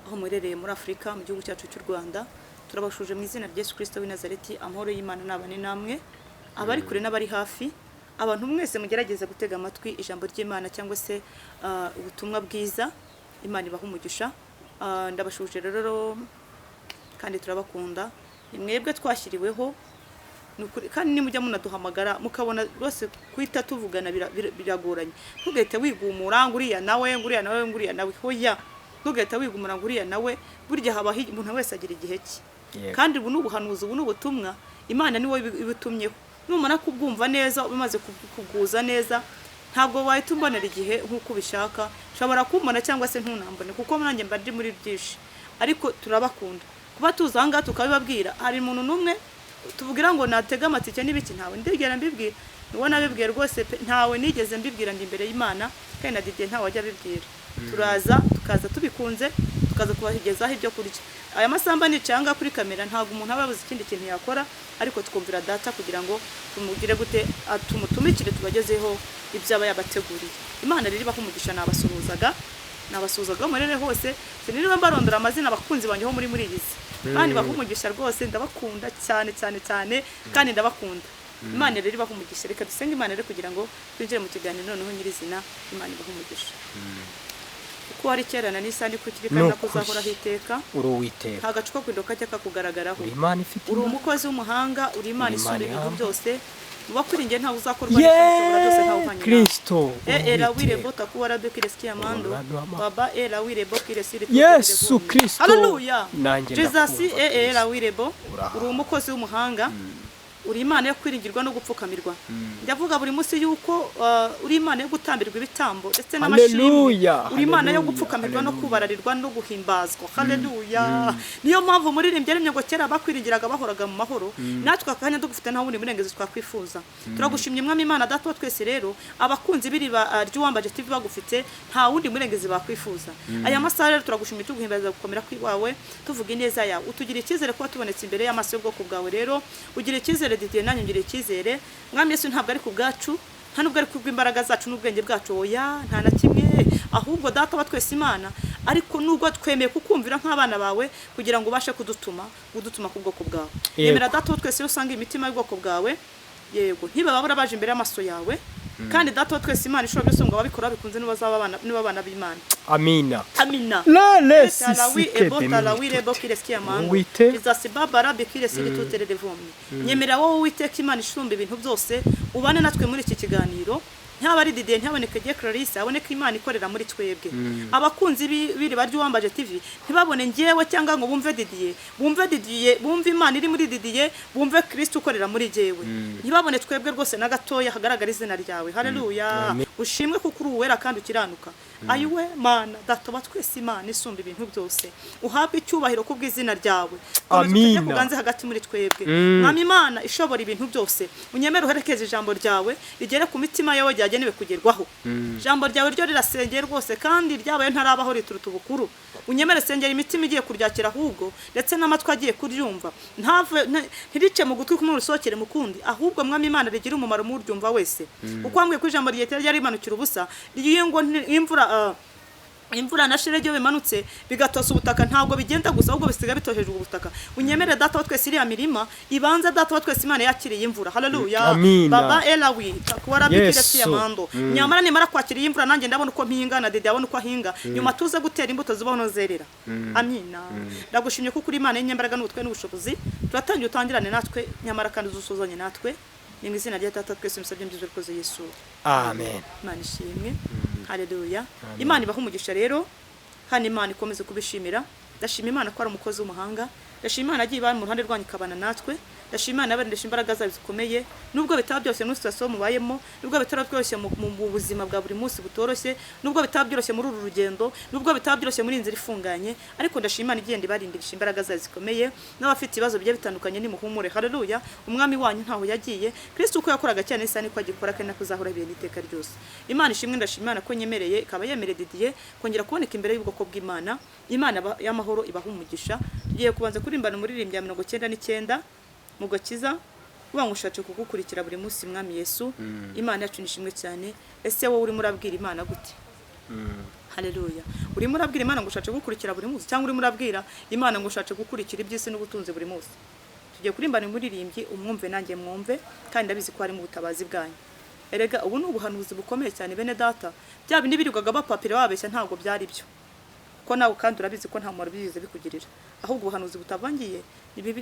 aho murereye muri Afurika, mu gihugu cyacu cy'u Rwanda, turabashuje mu izina rya Yesu Kirisito w'i Nazareti. Amahoro y'Imana nabane namwe, abari kure n'abari hafi. Abantu mwese mugerageze gutega amatwi ijambo ry'Imana cyangwa se ubutumwa bwiza, Imana ibaha umugisha. Ndabashuje rero kandi turabakunda, ni mwebwe twashyiriweho. Ni ukuri, kandi nimujya munaduhamagara mukabona rwose guhita tuvugana biragoranye, ntugahite wigumura ngo uriya nawe, ngo uriya nawe, ngo uriya nawe. Hoya, ntugahita wigumura ngo uriya nawe. Burya habaho umuntu wese agira igihe cye. Kandi ubu ni ubuhanuzi, ubu ni ubutumwa Imana ni wowe ibitumyeho. Numara kubwumva neza, umaze kubwuza neza, ntabwo wahita umbonera igihe nk'uko ubishaka. Ushobora kumbona cyangwa se ntunambone, kuko nanjye mba ndi muri byinshi. Ariko turabakunda. Kuba tuza aha ngaha tukabibabwira, hari umuntu n'umwe tubwira ngo natege amatike n'ibiki? Ntawe ndigera mbibwira. Nuwo nabibwiye rwose pe, ntawe nigeze mbibwira, ndi imbere y'Imana, kandi na Didier ntawe ajya abibwira. Turaza, tukaza tubikunze, tukaza kubagezaho ibyo kurya. Aya masamba nicaye aha ngaha kuri kamera, ntabwo umuntu aba yabuze ikindi kintu yakora, ariko twumvira Data kugira ngo tumugire gute, tumutumikire, tubagezeho ibyo aba yabateguriye. Imana rero ibaha umugisha. Nabasuhuzaga murere hose, siniriwe mbarondora amazina. Abakunzi banjye ho muri iyi si, kandi ibaha umugisha rwose, ndabakunda cyane cyane cyane, kandi ndabakunda. Imana rero ibaha umugisha. Reka dusenge Imana rero kugira ngo twinjire mu kiganiro noneho nyirizina. Imana ibaha umugisha. Uko wari kera na n'isa niko ukiri, kandi Ni nako ukuri. uzahoraho iteka. Uri Uwiteka. Nta gacu ko kurinda kajya kakugaragaraho. Uri Imana ifite Uri imbaraga. umukozi w'umuhanga, uri Imana Uri isumba Imana ibintu ihambaye. byose. Mu bakwiringiye ntawe uzakorwa n'isoni, ushobora byose, ntawe Ye uhwanye nawe. Kristo. E era Uwiteka. wirebo takuwa rado kiresikia mando. Umwami w'amahoro. Baba era wirebo kiresiri. Yesu Kristo. Haleluya. Nanjye Jesus. ndakumva, E era Kristo. wirebo. Uraha. Uri umukozi w'umuhanga, uri Imana yo kwiringirwa no gupfukamirwa. Ndavuga buri munsi yuko uri Imana yo gutambirwa ibitambo ndetse n'amashimwe. Haleluya, Uri Imana yo haleluya, gupfukamirwa no haleluya. kubararirwa no guhimbazwa. Haleluya. Niyo mpamvu umuririmbyi yaremye ngo kera bakwiringiraga bahoraga mu mahoro. Natwe akanya tugufite nta wundi murengezi twakwifuza. Turagushimye, Mwami Imana Data wa twese. Rero abakunzi b'Iriba ry'Uwambaje TV bagufite nta wundi murengezi bakwifuza. Aya masaha rero turagushimye, tuguhimbaza gukomera kw'iwawe, tuvuga ineza yawe. Utugira icyizere kuba tubonetse imbere y'amaso y'ubwoko bwawe. Rero ugira icyizere Didier, nanjye ngira icyizere, Mwami Yesu. Ntabwo ari ku bwacu. Nta nubwo ari kubw'imbaraga zacu n'ubwenge bwacu, oya, nta na kimwe, ahubwo Data wa twese Imana, ariko nubwo twemeye kukumvira nk'abana bawe kugira ngo ubashe kudutuma, udutuma ku bwoko bwawe. Yemera Data wa twese, iyo usanga imitima y'ubwoko bwawe, yego, ntibababura baje imbere y'amaso yawe. Kandi Data wa twese Imana ishobora byose, ngo ababikora bikunze nibo bazaba abana, nibo abana b'Imana. Amina. Amina. Lele. Talawi sisike. Ebo talawi rebo kireski amando. Uwite. Izasibabara bikiresi rituterere vomye. Nyemera wowe Uwiteka Imana isumba ibintu byose, ubane natwe muri iki kiganiro. Ntaba ari Didier, ntihaboneke Dieu Clarisse, haboneke Imana ikorera muri twebwe. Abakunzi b'Iriba ry'Uwambaje TV ntibabone njyewe cyangwa ngo bumve Didier, bumve Didier, bumve Imana iri muri Didier, bumve Kristo ukorera muri jyewe. Ntibabone twebwe rwose na gatoya, hagaragara izina ryawe. Haleluya. Ushimwe kuko uri uwera kandi ukiranuka. Ayiwe Mana Data wa twese Imana isumba ibintu byose, uhabwe icyubahiro kubw'izina ryawe. Komeza Amina. utegeke uganze hagati muri twebwe. Mwami Imana ishobora ibintu byose, unyemere uherekeze ijambo ryawe rigere ku mitima yawe ryagenewe kugerwaho. Ijambo ryawe ryo rirasengeye rwose, kandi ryabaye ntarabaho rituruta ubukuru. Unyemere sengera imitima igiye kuryakira, ahubwo ndetse n'amatwi agiye kuryumva, ntave ntirice mu gutwi kumwe rusohokere mu kundi, ahubwo Mwami Imana rigire umumaro mu uryumva wese. Kuko wambwiye ko ijambo ryawe ryari rimanukira ubusa, rigiye ngo imvura imvura na shelegi iyo bimanutse bigatosa ubutaka, ntabwo bigenda gusa, ahubwo bisiga bitohejwe ubutaka. Unyemere Data wa twese, iriya mirima ibanze, Data wa twese Imana yakiriye imvura. Haleluya. Amina. Baba elawi takuwarabikire Yesu. siyamando. Nyamara nimara kwakira iyi mvura, nanjye ndabona uko mpinga na Dede abona uko ahinga, nyuma tuze gutera imbuto zibaho no zerera. Amina. Ndagushimye kuko uri Imana y'inyembaraga n'ubutwe n'ubushobozi. Turatangiye, utangirane natwe, nyamara kandi uzusuzanye natwe. Ni mu izina rya Data twese musabye mbyizwe rwose Yesu. Amen. Imana ishimwe. Haleluya. Imana ibaha umugisha rero. Hano Imana ikomeze kubishimira. Ndashima Imana ko ari umukozi w'umuhanga. Ndashima Imana agiye ibana mu ruhande rwanyu ikabana natwe. Ndashima Imana yabarindisha imbaraga zayo zikomeye, nubwo bitaba byose muri situation mubayemo, nubwo bitaba byoroshye mu buzima bwa buri munsi butoroshye, nubwo bitaba byoroshye muri uru rugendo, nubwo bitaba byoroshye muri iyi nzira ifunganye, ariko ndashima Imana igenda ibarindisha imbaraga zayo zikomeye. N'abafite ibibazo bigiye bitandukanye, nimuhumure. Haleluya. Umwami wanyu ntaho yagiye. Kristo uko yakoraga cyane isa niko agikora, kandi nako azahora ibihe n'iteka ryose. Imana ishimwe. Ndashima Imana ko nyemereye, ikaba yemereye Didier kongera kuboneka imbere y'ubwoko bw'Imana. Imana y'amahoro ibaha umugisha. Tugiye kubanza kurimbana umuririmbyi ya 99 mu gakiza uba ngo ushatse kugukurikira buri munsi, Mwami Yesu. Imana yacu nishimwe cyane. Ese wowe urimo urabwira Imana gute? Haleluya. Urimo urabwira Imana ngo ushatse gukurikira buri munsi, cyangwa urimo urabwira Imana ngo ushatse gukurikira iby'isi n'ubutunzi buri munsi? Tugiye kurimbana umuririmbyi, umwumve nanjye mwumve, kandi ndabizi ko hari mu butabazi bwanyu. Erega ubu ni ubuhanuzi bukomeye cyane, bene Data. Bya bindi birirwaga bapapira babeshya ntabwo byari byo, ko nawe kandi urabizi ko nta mumaro byigeze bikugirira. Ahubwo ubuhanuzi butavangiye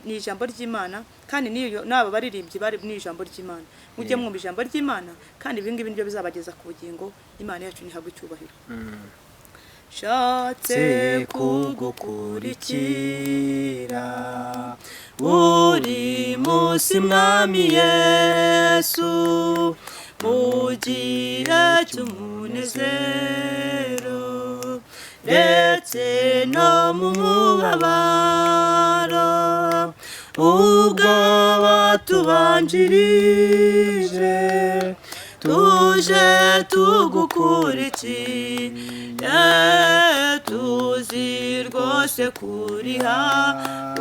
ni ijambo ry'Imana, kandi n'iyo n'aba baririmbyi bari ni ijambo ry'Imana. Mujye mwumva ijambo ry'Imana, kandi ibi ngibi nibyo bizabageza ku bugingo. Imana yacu ntihabwe icyubahiro. Shatse Kugukurikira buri munsi, Mwami Yesu, mu gihe cy'umunezero ndetse no mu mubabaro, ubwo watubanjirije tuje tugukurikiye, tuzi rwose kuriha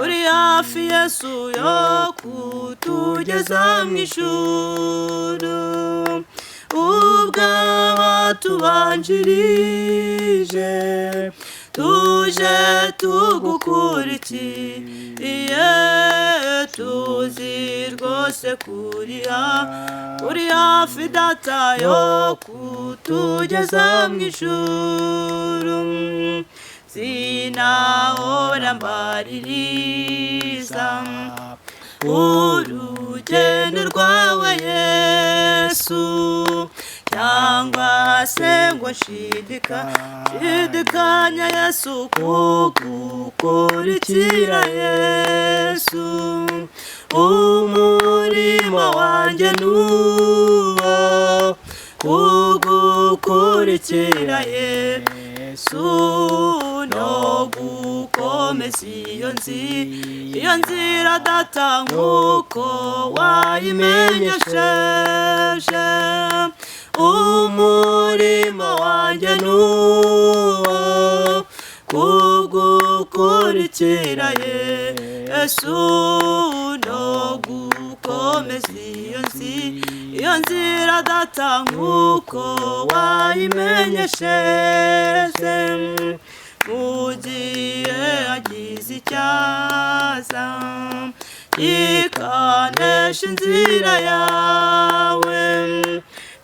uri hafi, Yesu, yo kutugeza mu ijuru. Ubwo watubanjirije tuje tugukurikiye, tuzi rwose kuriha uri hafi, Data, yo kutugeza mu ijuru. Sinahora mbaririza urugendo rwawe Yesu, cyangwa se ngo nshidikanya Yesu kugukurikira. Yesu, umurimo wanjye nuwo kugukurikira Yesu, no gukomeza iyo nzira, Data, nk'uko wayimenyesheje. Umurimo wanjye nuwo kugukurikira Yesu, no gukomeza Nkomeza iyo nzira data nk'uko wayimenyesheje. Mu gihe hagize icyaza kikanesha inzira yawe,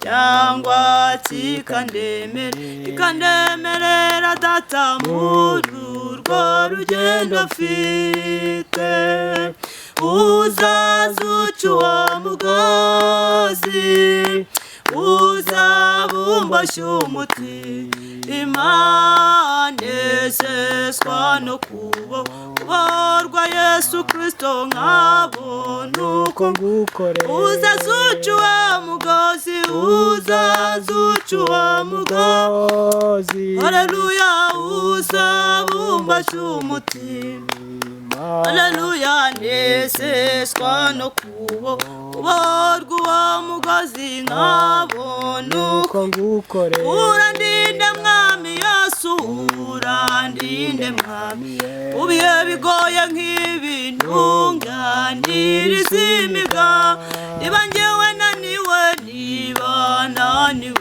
cyangwa kikandemerera data, muri urwo rugendo mfite, uzaza uca uwo mugozi, uzabumboshye umutima. Nezezwa no kubohorwa Yesu Kristo, nkabona uko ngukorera. Uzaza uca uwo mugozi, uzaza uca uwo mugozi. Mugozi. Haleluya, uzabumbashye umutima. Haleluya, nezezwa no kubohorwa uwo mugozi, nkabona uko uko ngukorera. Urandinde Mwami Yesu, urandinde Mwami, mu bihe bigoye nk'ibi ntunganirize imiga. Niba njyewe naniwe, niba naniwe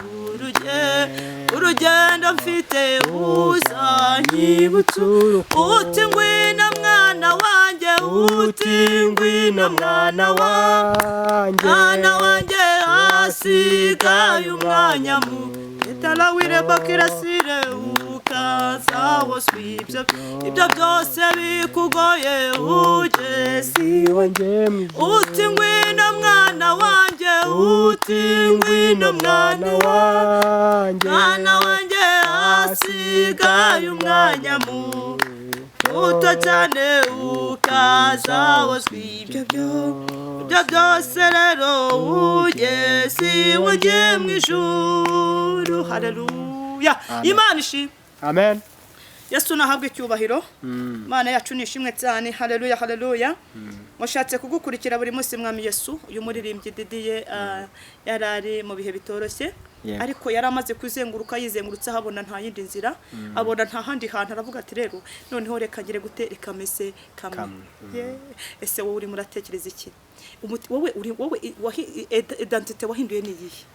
urugendo mfite, uzanyibutsa uti ngwino mwana wanjye, uti ngwino mwana wanjye, wanjye, mwana wanjye, hasigaye umwanya mu itarawire bakirasire, ukazawoswa ibyo byose bikugoye ugeze iwanjye mu ijuru. Uti ngwino mwana wanjye, uti ngwino mwana wanjye, mwana wanjye, hasigaye umwanya mu muto cyane, ukazawoswa ibyo byose rero ugeze iwanjye mu ijuru. Haleluya, Imana ishimwe. Amen. Yesu nahabwe icyubahiro. Imana yacu ni ishimwe cyane. Haleluya, haleluya. Mushatse kugukurikira buri munsi Mwami Yesu. Uyu muririmbyi Didiye yari ari mu bihe bitoroshye, ariko yari amaze kuzenguruka, yizengurutse ahabona nta yindi nzira, abona nta handi hantu, aravuga ati rero noneho reka ngire gute, reka mese kamwe. Kamwe. Yeah. Ese wowe urimo uratekereza iki? Wowe uri wowe identité wahinduye ni iyihe?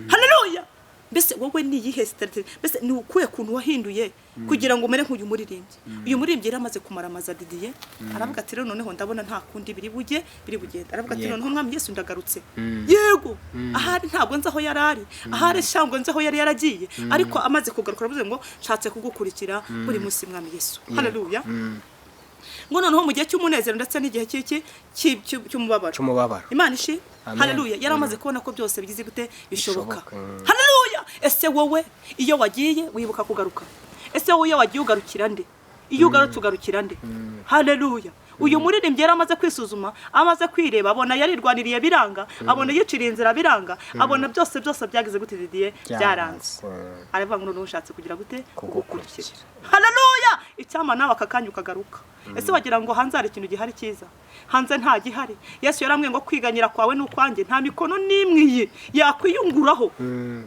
Haleluya. Mbese wowe ni iyihe strategy? Mbese ni ukuye kuntu wahinduye kugira ngo umere nk'uyu muririmbyi? Uyu muririmbyi yari amaze kumaramaza Didiye, aravuga ati rero noneho ndabona nta kundi biri bujye biri bugende. Aravuga ati noneho Mwami Yesu ndagarutse. Yego, ahari ntabwo nzi aho yari ari, ahari shango nzi aho yari yaragiye, ariko amaze kugaruka aravuze ngo nshatse kugukurikira buri munsi Mwami Yesu. Haleluya. Ngo noneho mu gihe cy'umunezero ndetse n'igihe cy'iki cy'umubabaro. Cy'umubabaro. Imana ishi. Amen. Haleluya, yari amaze kubona ko byose bigize gute, bishoboka. Bishoboka. Haleluya. Ese wowe iyo wagiye wibuka kugaruka? Ese wowe iyo wagiye ugarukira nde? Iyo ugarutse ugarukira nde? Haleluya. Uyu muririmbyi yari amaze kwisuzuma, amaze kwireba, abona yarirwaniriye biranga, abona yiciriye inzira biranga, abona byose byose byagize gute Didiye, byaranze. Aravuga ngo noneho ushatse kugira gute? Kugukurikira. Haleluya. Icyama nawe aka kanya ukagaruka. Ese wagira ngo hanze hari ikintu gihari cyiza? Hanze nta gihari. Yesu yarambwiye ngo kwiganyira kwawe n'ukwanjye nta mikono n'imwe iyi yakwiyunguraho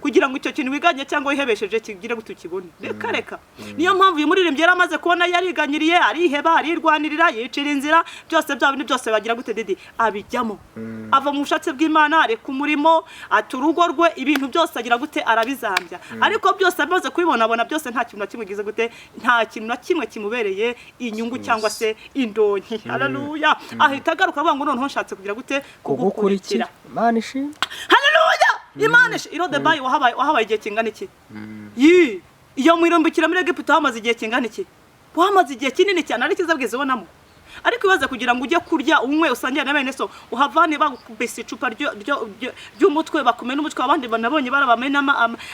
kugira ngo icyo kintu wiganye cyangwa wihebesheje kigire gute, ukibone. Reka reka. Niyo mpamvu uyu muririmbyi yari amaze kubona yariganyiriye, ariheba, arirwanirira, yicira inzira, byose bya bindi byose bagira gute Didi, abijyamo, ava mu bushake bw'Imana, areka umurimo, ata urugo rwe, ibintu byose agira gute, arabizambya. Ariko byose amaze kubibona, abona byose nta kintu na kimwe gize gute, nta kintu na kimwe kimubereye inyungu cyangwa se indonke. Haleluya. Ahita agaruka avuga ngo noneho nshatse kugira gute? Kugukurikira. Imana ishimwe. Haleluya, Imana irodebayi. Wahabaye igihe kingana iki? Yi, iyo mwirumbukira muri Egiputa hamaze igihe kingana iki? Wamaze igihe kinini cyane, ariko ikiza bwiza ubonamo. Ariko ibaze kugira ngo ujye kurya, unywe, usangire na bene so, uhavane bakubise icupa ry'umutwe, bakumena umutwe, abandi banabonye barabamena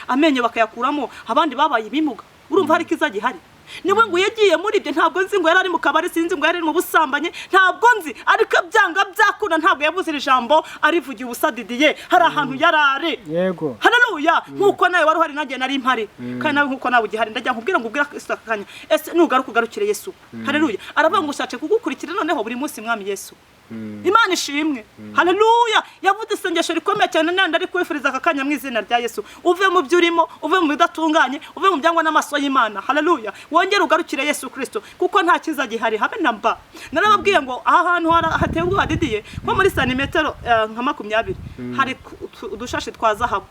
amenyo bakayakuramo, abandi babaye ibimuga. Urumva hari ikiza gihari? Niwe ngo yagiye muri ibyo, ntabwo nzi ngo yari ari mu kabari, sinzi ngo yari ari mu busambanyi, ntabwo nzi, ariko byanga byakunda ntabwo yavuze iri jambo arivugiye ubusa Didiye, hari ahantu yari ari. Yego. Haleluya. Nkuko nawe wari uhari, nanjye nari mpari, kandi nawe nkuko nawe ugihari, ndajya nkubwira ngo ubwire Kristo aka kanya. Ese nugaruka ugarukire Yesu? Haleluya. Aravuga ngo ushatse kugukurikira noneho buri munsi Mwami Yesu. Imana ishimwe, haleluya. Yavuze isengesho rikomeye cyane, nandi ari kwifuriza aka kanya mu izina rya Yesu: uve mu byo urimo, uve mu bidatunganye, uve mu byangwa n'amaso y'Imana. Haleluya. Wongere ugarukire Yesu Kristo, kuko nta cyiza gihari habe na mba. Narababwiye ngo aha hantu hateye ubwoba, Didiye, nko muri santimetero nka 20 hari udushashi twa zahabu.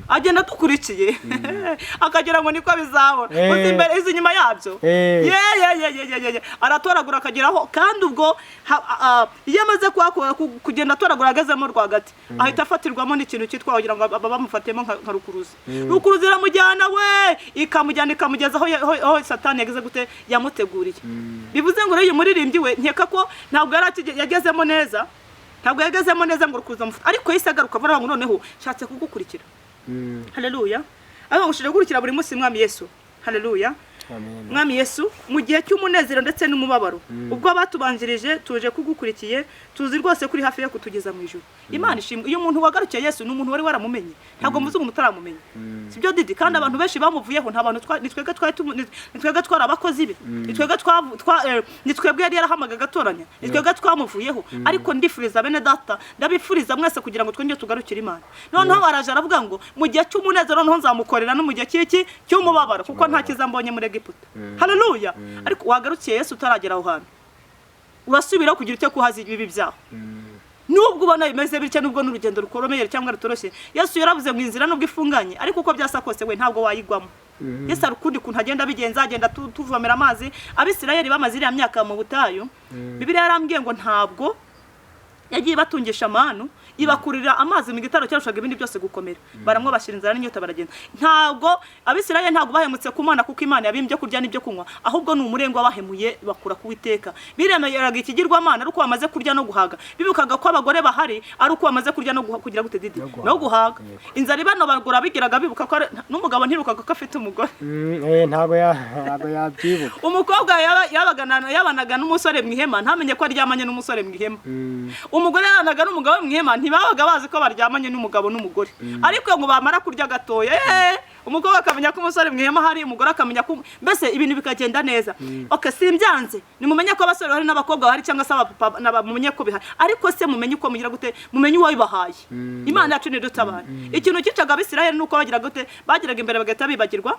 Agenda dukurikiye akagira ngo niko bizabona. Uzi imbere, izi inyuma yabyo. Ye ye ye ye ye ye ye, aratoragura akageraho. Kandi ubwo iyo amaze kuhakora, kugenda atoragura, agezemo rwagati, ahita afatirwamo n'ikintu cyitwa, kugira ngo bamufatemo nka rukuruzi. Rukuruzi iramujyana we, ikamujyana, ikamugeza aho Satani yagize gute, yamuteguriye. Bivuze ngo rero uyu muririmbyi we, nkeka ko ntabwo yari yagezemo neza, ntabwo yagezemo neza ngo rukuruzi amufate, ariko yahise agaruka avuga ngo noneho nshatse kugukurikira. Haleluya. Ariko ngo ushobora gukurikira buri munsi Mwami Yesu. Haleluya. Amen. Mwami Yesu, mu gihe cy'umunezero ndetse n'umubabaro, ubwo abatubanjirije tuje kugukurikiye, tuzi rwose kuri hafi yo kutugeza mu ijuru. Imana ishimwe. Iyo umuntu wagarukiye Yesu ni umuntu wari waramumenye, ntabwo muzi umuntu utaramumenye, sibyo Didi? Kandi abantu benshi bamuvuyeho. Nta bantu ni twebwe twari ni twebwe twari abakozi be, ni twebwe ni twebwe yari yarahamagaga agatoranya, ni twebwe twamuvuyeho. Ariko ndifuriza bene data, ndabifuriza mwese kugira ngo twongere tugarukire Imana. Noneho baraje, aravuga ngo mu gihe cy'umunezero noneho nzamukorera, no mu gihe cy'iki, cy'umubabaro, kuko nta cyiza mbonye muri Egiputa. Haleluya. Ariko wagarukiye Yesu utaragera aho hantu, urasubira kugira icyo kuhaza ibibi byaho, nubwo ubona bimeze bityo, nubwo n'urugendo rukomeye cyangwa rutoroshye. Yesu yaravuze ngo inzira nubwo ifunganye, ariko uko byasa kose we ntabwo wayigwamo. Yesu hari ukundi kuntu agenda abigenza, agenda tuvomera amazi. Abisirayeli bamaze iriya myaka mu butayu, Bibiliya yarambwiye ngo ntabwo yagiye ibatungisha amanu, ibakurira amazi mu gitaro cyarushaga ibindi byose gukomera, baranywa, bashyira inzara n'inyota, baragenda. Ntabwo Abisirayeli ntabwo bahemutse ku Mana kuko Imana yabimbye kurya n'ibyo kunywa, ahubwo ni umurengwe wabahemuye bakura ku Witeka. Biremeraga ikigirwamana ari uko bamaze kurya no guhaga, bibukaga ko abagore bahari ari uko bamaze kurya no kugira gute, Didi? No guhaga. No guhaga. Yego. Inzara ibanobagura, bigiraga bibuka ko n'umugabo ntirukaga ko afite umugore. Ntabwo yabyibuka. Umukobwa yabanaga n'umusore mu ihema, ntamenye ko aryamanye n'umusore mu ihema. Umugore yabanaga n'umugabo mu ihema, ntibabaga bazi ko baryamanye n'umugabo n'umugore. Ariko ngo bamara kurya gatoya, umukobwa akamenya ko umusore mu ihema hari, umugore akamenya ko, mbese ibintu bikagenda neza. Okay, simbyanze, nimumenye ko abasore bahari n'abakobwa bahari, cyangwa se abapapa mumenye ko bihari, ariko se mumenye uko mugira gute, mumenye uwabibahaye. Imana yacu nidutabara. Ikintu cyicaga Abisirayeli ni uko bagira gute, bagiraga imbere bagahita bibagirwa,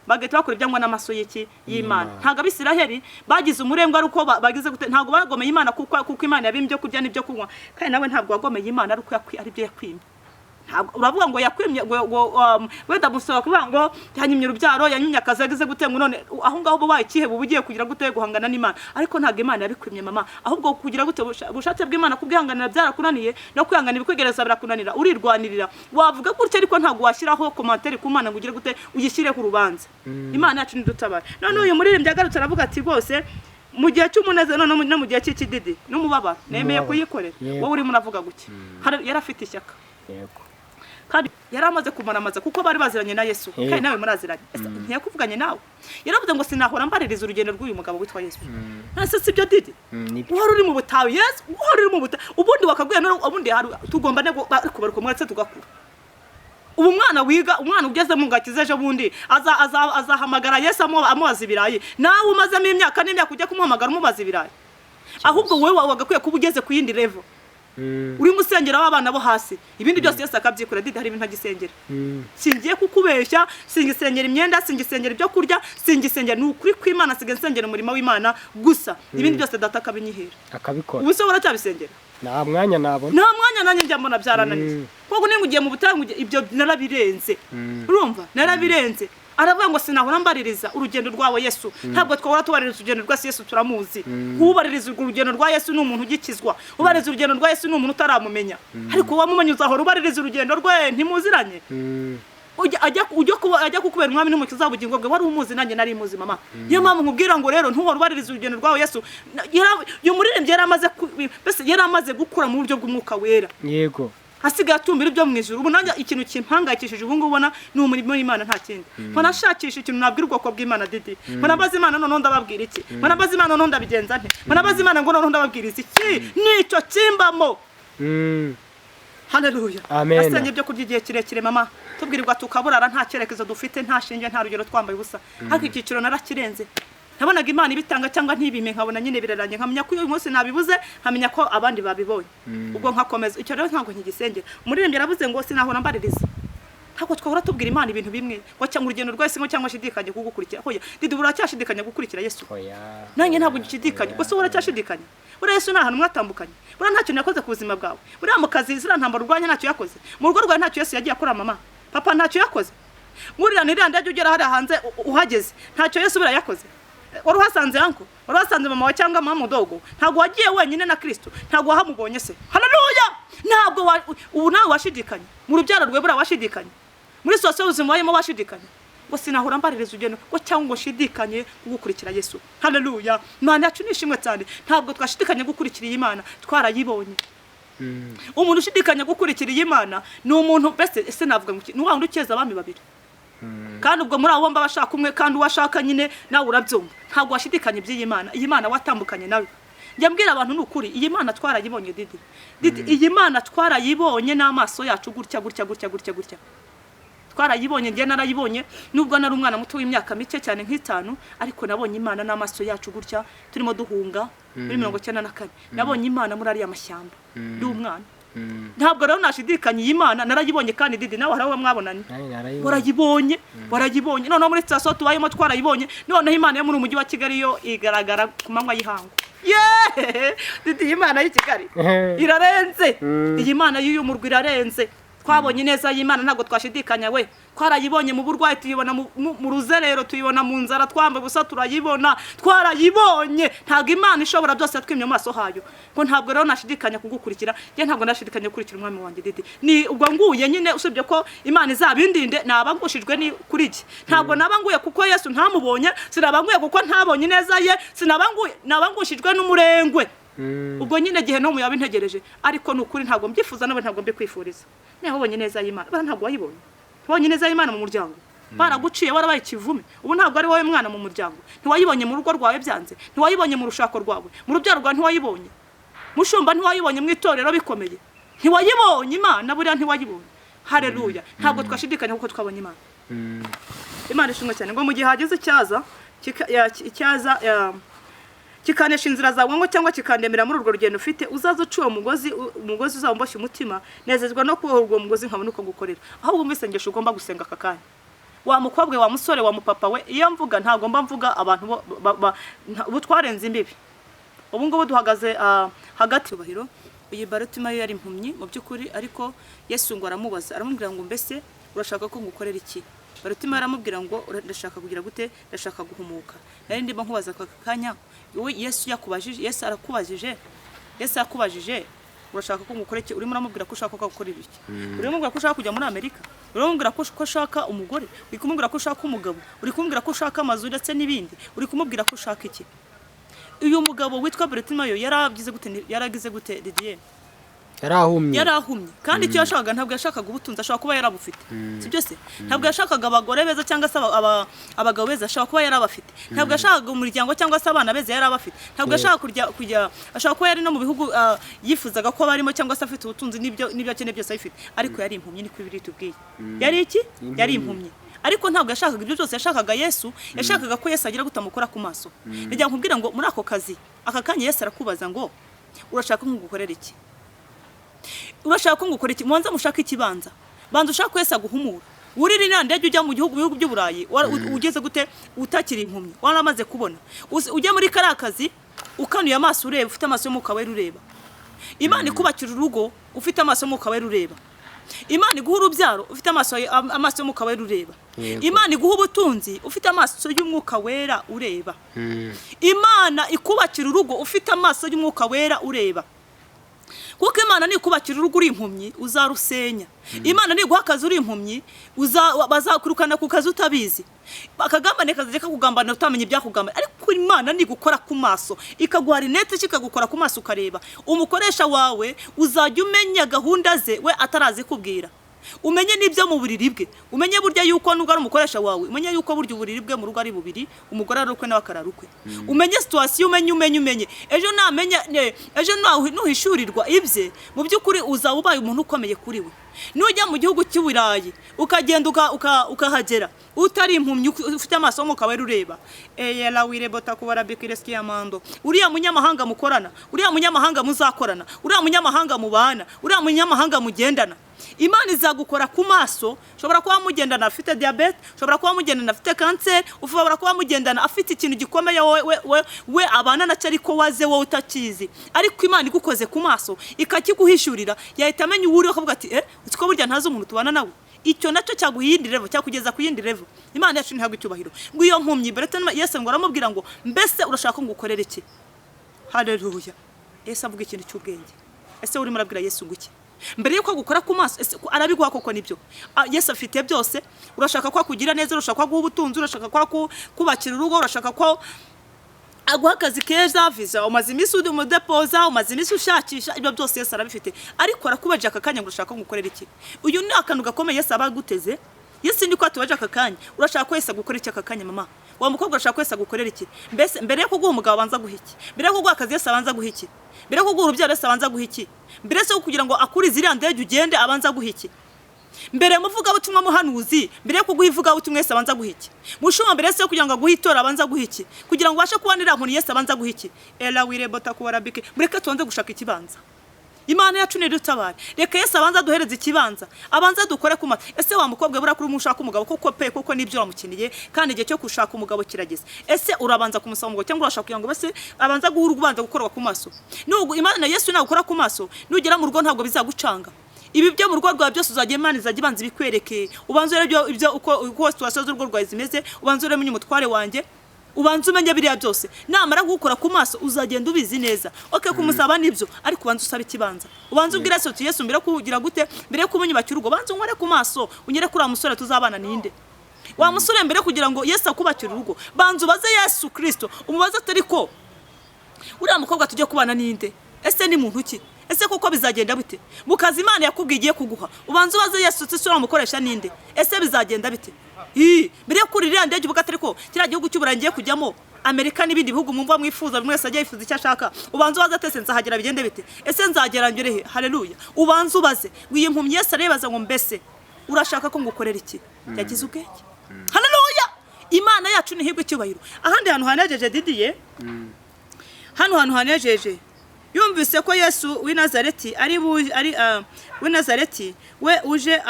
bagahita bakora ibyangwa n'amaso y'iki, y'Imana. Ntabwo Abisiraheli bagize umurengwe ari uko bagize gute, ntabwo bagomeye Imana kuko Imana yabimbye ibyo kurya n'ibyo kunywa. Kandi nawe ntabwo wagomeye Imana ari uko ari byo yakwimye. Ntabwo uravuga ngo yakwimye ngo wenda musaba kuvuga ngo yanyimye urubyaro, yanyimye akazi, yagize gute, ngo none aho ngaho uba ubaye ikihe, uba ugiye kugira gute, guhangana n'Imana. Ariko ntabwo Imana yabikwimye mama, ahubwo kugira gute, ubushake bw'Imana kubwihanganira byarakunaniye, no kwihangana ibikwegereza birakunanira, urirwanirira. Wavuga gutya, ariko ntabwo washyiraho commentaire ku Mana ngo ugire gute, uyishyireho urubanza. Imana yacu nidutabara. None uyu muririmbyi agarutse aravuga ati rwose mu gihe cy'umunezero no mu gihe cy'ikididi n'umubabaro, nemeye Umubabaro. kuyikorera. Yego. Wowe urimo uravuga guke? Yari afite ishyaka kandi yari amaze kumaramaza kuko bari baziranye na Yesu. Kandi nawe muraziranye. Ese ntiyakuvuganye nawe? Yaravuze ngo sinahora mbaririza urugendo rw'uyu mugabo witwa Yesu. Ese si byo, Didi? Nibyo. Uhora uri mu butayu, Yesu, uhora uri mu butayu. Ubundi wakabwiye none ubundi hari tugomba nego kubaruka mwese tugakura. Ubu umwana wiga, umwana ugeze mu ngakiza ejo bundi azahamagara Yesu amubaza ibirayi? Nawe umazemo imyaka n'imyaka, ujya kumuhamagara umubaza ibirayi? Ahubwo wowe wagakwiye kuba ugeze ku yindi level, urimo usengera w'abana bo hasi, ibindi byose Yesu akabyikora. Didi, hari ibintu ntagisengera. Singiye kukubeshya, singisengera imyenda, singisengera ibyo kurya, singisengera, ni ukuri kw'Imana. Sigaye nsengera umurimo w'Imana gusa, ibindi byose Data akabinyihera. Akabikora. Ubu se uracyabisengera? Nta mwanya nabona. Nta mwanya, nanjye njya mbona byarananiye. Kuko niba ugiye mu butayu, ibyo narabirenze. Urumva, narabirenze. Aravuga ngo sinahora mbaririza urugendo rwawe Yesu. Ntabwo twahora tubaririza urugendo rwa Yesu, turamuzi. Ubaririza urwo rugendo rwa Yesu ni umuntu ugikizwa, ubaririza urugendo rwa Yesu ni umuntu utaramumenya. Ariko wamumenye uzahora ubaririza urugendo rwe? Ntimuziranye. Ujya kukubera umwami n'umukiza w'ubugingo bwe, wari umuzi, nanjye nari muzi mama. Niyo mpamvu nkubwira ngo rero ntuhore ubaririza urugendo rwawe Yesu. Uyu muririmbyi yari amaze mbese yari amaze gukura mu buryo bw'umwuka wera. Hasigaye atumbira ibyo mu ijuru. Ubu nanjye ikintu kimpangayikishije ubu ngubu ubona ni umurimo w'Imana, nta kindi. Mpora nshakisha ikintu nabwira ubwoko bw'Imana, Didi. Mpora mbaza Imana, noneho ndababwira iki? Mpora mbaza Imana, noneho ndabigenza nte? Mpora mbaza Imana ngo noneho ndababwira iki? Nicyo kimbamo. Haleluya. Amen. Nasenye ibyo kurya igihe kirekire mama, tubwirirwa tukaburara, nta cyerekezo dufite, nta shinge, nta rugero, twambaye ubusa, ariko icyiciro narakirenze. Nabonaga Imana ibitanga cyangwa ntibime, nkabona nyine birarangiye, nkamenya ko uyu munsi nabibuze, nkamenya ko abandi babibonye, ubwo nkakomeza. Icyo rero ntabwo nkigisengera. Umuririmbyi yaravuze ngo sinahora mbaririza. Ntabwo twahora tubwira Imana ibintu bimwe ngo cyangwa urugendo rwese ngo cyangwa shidikanye kugukurikira. Hoya Didi, uracyashidikanya gukurikira Yesu? Oya. Nanjye ntabwo ngishidikanya. Gusa wowe uracyashidikanya? Buriya Yesu nta hantu mwatambukanye? Buriya ntacyo yakoze ku buzima bwawe? Buriya mu kazi ziriya ntambara urwanya ntacyo yakoze? Mu rugo rwawe ntacyo Yesu yagiye akora? Mama, papa, ntacyo yakoze? Ngurira iriya ndege ugera hariya hanze uhageze, ntacyo Yesu buriya yakoze? Wari uhasanze uncle, wari uhasanze mama wawe cyangwa mama mudogo. Ntabwo wagiye wenyine na Kristo? Ntabwo wahamubonye se? Haleluya! Ntabwo ubu nawe washidikanya mu rubyaro rwe? Buriya washidikanya muri sosiyo y'ubuzima wayemo? Washidikanya ngo sinahora mbaririza urugendo ngo cyangwa ngo nshidikanye kugukurikira Yesu. Haleluya! Imana yacu ni ishimwe cyane. Ntabwo twashidikanya gukurikira iyi Mana, twarayibonye. Umuntu ushidikanya gukurikira iyi Mana ni umuntu mbese, ese navuga ngo iki? Ni wa wundi ukeza abami babiri, kandi ubwo muri abo bombi aba ashaka umwe, kandi uwo ashaka nyine nawe urabyumva. Ntabwo washidikanya iby'iyi Mana. Iyi Mana watambukanye nawe. Njya mbwira abantu, ni ukuri, iyi Mana twarayibonye. Didi, Didi, iyi Mana twarayibonye n'amaso yacu gutya gutya gutya gutya gutya, twarayibonye. Njye narayibonye, nubwo nari umwana muto w'imyaka mike cyane nk'itanu, ariko nabonye Imana n'amaso yacu gutya turimo duhunga muri 94. Nabonye Imana muri ariya mashyamba ndi umwana. Ntabwo rero nashidikanya, iyi Mana narayibonye. Kandi Didi, nawe hari abo mwabonanye. Nanjye narayibonye. Warayibonye, warayibonye. Noneho muri sitasiyo tubayemo twarayibonye. Noneho Imana yo muri umujyi wa Kigali yo igaragara ku manywa y'ihangu. Yeee, Didi, iyi Mana y'i Kigali irarenze. Iyi Mana y'uyu murwa irarenze. Twabonye neza y'Imana, ntabwo twashidikanya we. Twarayibonye mu burwayi, tuyibona mu ruzerero, tuyibona mu nzara, twambaye ubusa turayibona, twarayibonye. Ntabwo Imana ishobora byose yatwimye mu maso hayo ngo. Ntabwo rero nashidikanya kugukurikira. Njye ntabwo nashidikanya gukurikira umwami wanjye, Didi. Ni ubwo nguye nyine, usibye ko Imana izabindinde, naba ngushijwe ni kuri jye. Ntabwo naba nguye kuko Yesu ntamubonye, sinaba nguye kuko ntabonye ineza ye, sinaba nguye, naba ngushijwe n'umurengwe. Ubwo nyine gihe no yaba integereje. Ariko ni ukuri ntabwo mbyifuza, nawe ntabwo mbikwifuriza. Niba wabonye neza y'Imana, bara ntabwo wayibonye. Wabonye neza y'Imana mu muryango baraguciye, warabaye ikivume, ubu ntabwo ari wowe mwana mu muryango. Ntiwayibonye mu rugo rwawe byanze, ntiwayibonye mu rushako rwawe, mu rubyaro rwawe ntiwayibonye, mushumba ntiwayibonye, mu itorero bikomeye ntiwayibonye. Imana buriya ntiwayibonye. Haleluya! Ntabwo twashidikanya kuko twabonye Imana. Imana ishimwe cyane. Ngo mu gihe hagize icyaza icyaza kikanesha inzira zawe ngo cyangwa kikandemera muri urwo rugendo ufite, uzaza uca uwo mugozi, umugozi uzaba umboshye umutima, nezezwa no kubohora uwo mugozi nkabona uko gukorera. Ahubwo mu isengesho ugomba gusenga aka kanya, wa mukobwa, wa musore, wa mupapa we, iyo mvuga ntabwo mba mvuga abantu ubu twarenze imbibi, ubu ngubu duhagaze hagati yubahiro. Uyu Barutimayo yari impumyi mu by'ukuri, ariko Yesu ngo aramubaza, aramubwira ngo: "Mbese urashaka ko ngukorera iki?" Barutimayo aramubwira ngo: "Ndashaka kugira gute? Ndashaka guhumuka." Nari ndimo nkubaza aka kanya, wowe Yesu yakubajije, Yesu arakubajije, Yesu yakubajije: "Urashaka ko ngukorera iki?" Urimo uramubwira ko ushaka ko agukorera iki? Urimo uramubwira ko ushaka kujya muri Amerika, urimo uramubwira ko ushaka umugore, uri kumubwira ko ushaka umugabo, uri kumubwira ko ushaka amazu ndetse n'ibindi. Uri kumubwira ko ushaka iki? Uyu mugabo witwa Barutimayo yaragize gute? Yaragize gute, Didier? Yarahumye. Yari ahumye. Kandi icyo yashakaga, ntabwo yashakaga ubutunzi, ashobora kuba yarabufite, si byo se? Ntabwo yashakaga abagore beza cyangwa se abagabo beza, ashobora kuba yarabafite. Ntabwo yashakaga umuryango cyangwa se abana beza, yarabafite. Ntabwo yashakaga kujya, ashobora kuba yari no mu bihugu yifuzaga ko barimo, cyangwa se afite ubutunzi n'ibyo akeneye byose abifite, ariko yari impumyi. Niko Bibiliya itubwiye. Yari iki? Yari impumyi. Ariko ntabwo yashakaga ibyo byose, yashakaga Yesu. Yashakaga ko Yesu agira gute? Amukora ku maso. Ndagira nkubwira ngo muri ako kazi aka kanya Yesu arakubaza ngo: "Urashaka ko ngukorera iki? Urashaka ko ngukora iki?" Mubanza mushake ikibanza, banza ushaka ko Yesu aguhumura, wurire iriya ndege ujya mu bihugu by'Uburayi. Ugeze gute? Utakiri impumyi, waramaze kubona. Ujye muri kariya kazi ukanuye amaso ureba, ufite amaso y'umwuka wera ureba. Imana ikubakira urugo ufite amaso y'umwuka wera ureba. Imana iguha urubyaro ufite amaso y'umwuka wera ureba. Imana iguha ubutunzi ufite amaso y'umwuka wera ureba. Imana ikubakira urugo ufite amaso y'umwuka wera ureba, kuko Imana nikubakira urugo uri impumyi uzarusenya. Imana niguha akazi uri impumyi bazakwirukana ku kazi utabizi, akagambane kazajya kakugambanira utamenya ibyakugambana. Ariko Imana nigukora ku maso, ikaguha rinete, kikagukora ku maso ukareba, umukoresha wawe uzajya umenya gahunda ze we atarazikubwira. Umenye n'ibyo mu buriri bwe, umenye burya yuko nubwo ari umukoresha wawe, umenye yuko burya uburiri bwe mu rugo ari bubiri, umugore ari ukwe nawe akarara ukwe. Umenye situation, umenye, umenye, umenye. Ejo namenya ejo nuhishurirwa ibye, mu by'ukuri uzaba ubaye umuntu ukomeye kuri we. Nujya mu gihugu cy'Uburayi ukagenda ukahagera utari impumyi, ufite amaso y'umwuka wera ureba, eyera wirebota kubara bikiresikiyamando, uriya munyamahanga mukorana, uriya munyamahanga muzakorana, uriya munyamahanga mubana, uriya munyamahanga mugendana, Imana izagukora ku maso. Ushobora kuba mugendana afite diyabete, ushobora kuba mugendana afite kanseri, ushobora kuba mugendana afite ikintu gikomeye wowe we abana nacyo, ariko waze wowe utakizi. Ariko Imana igukoze ku maso ikakiguhishurira, yahita amenya uwo uriwe, akavuga ati: "Eh, uzi ko burya ntazi umuntu tubana nawe?" Icyo nacyo cyaguha iyindi level, cyakugeza ku yindi level. Imana yacu ntihabwa icyubahiro. Ngo iyo mpumyi Berete, Yesu ngo aramubwira ngo: "Mbese urashaka ko ngukorera iki?" Haleluya! Yesu avuga ikintu cy'ubwenge. Ese urimo urabwira Yesu ngo iki mbere yuko agukora ku maso? Ese arabiguha koko? Nibyo. Yesu afite byose. Urashaka ko akugira neza, urashaka ko aguha ubutunzi, urashaka ko kubakira urugo, urashaka ko aguha akazi keza, visa umaze iminsi uri umudepoza, umaze iminsi ushakisha, ibyo byose Yesu arabifite. Ariko arakubaje aka kanya ngo: "Urashaka ko ngukorera iki?" Uyu ni akantu gakomeye Yesu aba aguteze. Yesu niko atubaje aka kanya: urashaka ko Yesu agukorera iki aka kanya? Mama wa mukobwa, urashaka ko Yesu agukorera iki? Mbese mbere yo kuguha umugabo abanza guha iki? Mbere yo kuguha akazi Yesu abanza guha iki? Mbere yo kuguha urubyaro Yesu abanza guha iki? Mbere yo kugira ngo akurize iriya ndege ugende abanza guha iki? Mbere muvugabutumwa, muhanuzi, mbere yo kuguha ivugabutumwa Yesu abanza guha iki? Mushumba, mbere yo kugira ngo aguhe itora abanza guha iki? Kugira ngo ubashe kubona iriya nkoni Yesu abanza guha iki? Era wirebota kubarabike. Mureke tubanze gushaka ikibanza. Imana yacu nidutabare. Reka Yesu abanza duhereze ikibanza, abanza dukore ku maso. Ese wa mukobwa, buriya kuri ushaka umugabo koko pe, koko nibyo wamukiniye, kandi igihe cyo gushaka umugabo kirageze, ese urabanza kumusaba umugabo cyangwa urashaka kugira ngo bese abanza guhura, ubanza gukorwa ku maso? Nubwo Imana Yesu nagukora ku maso, nugera mu rugo ntabwo bizagucanga. Ibi byo mu rugo rwawe byose uzajya Imana izajya ibanza ibikwereke, ubanza urebe ibyo uko situation z'urugo rwawe zimeze, ubanza urebe umutware wanjye, ubanza umenye biriya byose. Namara kugukora ku maso uzagenda ubizi neza. Okay, kumusaba nibyo, ariko ubanza usaba ikibanza, ubanza ubwire Yesu uti: "Yesu, mbere yo kugira gute, mbere yo kumunyubakira urugo, banza unkore ku maso, unyere kuri wa musore tuzabana ninde." Wa musore, mbere kugira ngo Yesu akubakire urugo, banza ubaze Yesu Kirisito, umubaze atari ko uriya mukobwa tujye kubana ninde? Ese ni muntu ki? Ese koko bizagenda bite mu kazi Imana yakubwiye igiye kuguha? Ubanza ubaze Yesu uti: "Ese uramukoresha ninde? Ese bizagenda bite?" Ii, mbere yo kurira iriya ndege uvuga atari ko kiriya gihugu cy'Uburayi ngiye kujyamo, Amerika n'ibindi bihugu mwumva mwifuza, buri wese ajya yifuza icyo ashaka, ubanza ubaze ati: "Ese nzahagera bigende bite? Ese nzagera ngere he?" Haleluya! Ubanza ubaze. Ngo iyi mpumyi Yesu arayibaza ngo: "Mbese urashaka ko ngukorera iki?" Yagize ubwenge. Haleluya! Imana yacu ntihibwe icyubahiro. Ahandi hantu hanejeje Didiye, hano hantu hanejeje, yumvise ko Yesu w'i Nazareti ari w'i Nazareti we uje,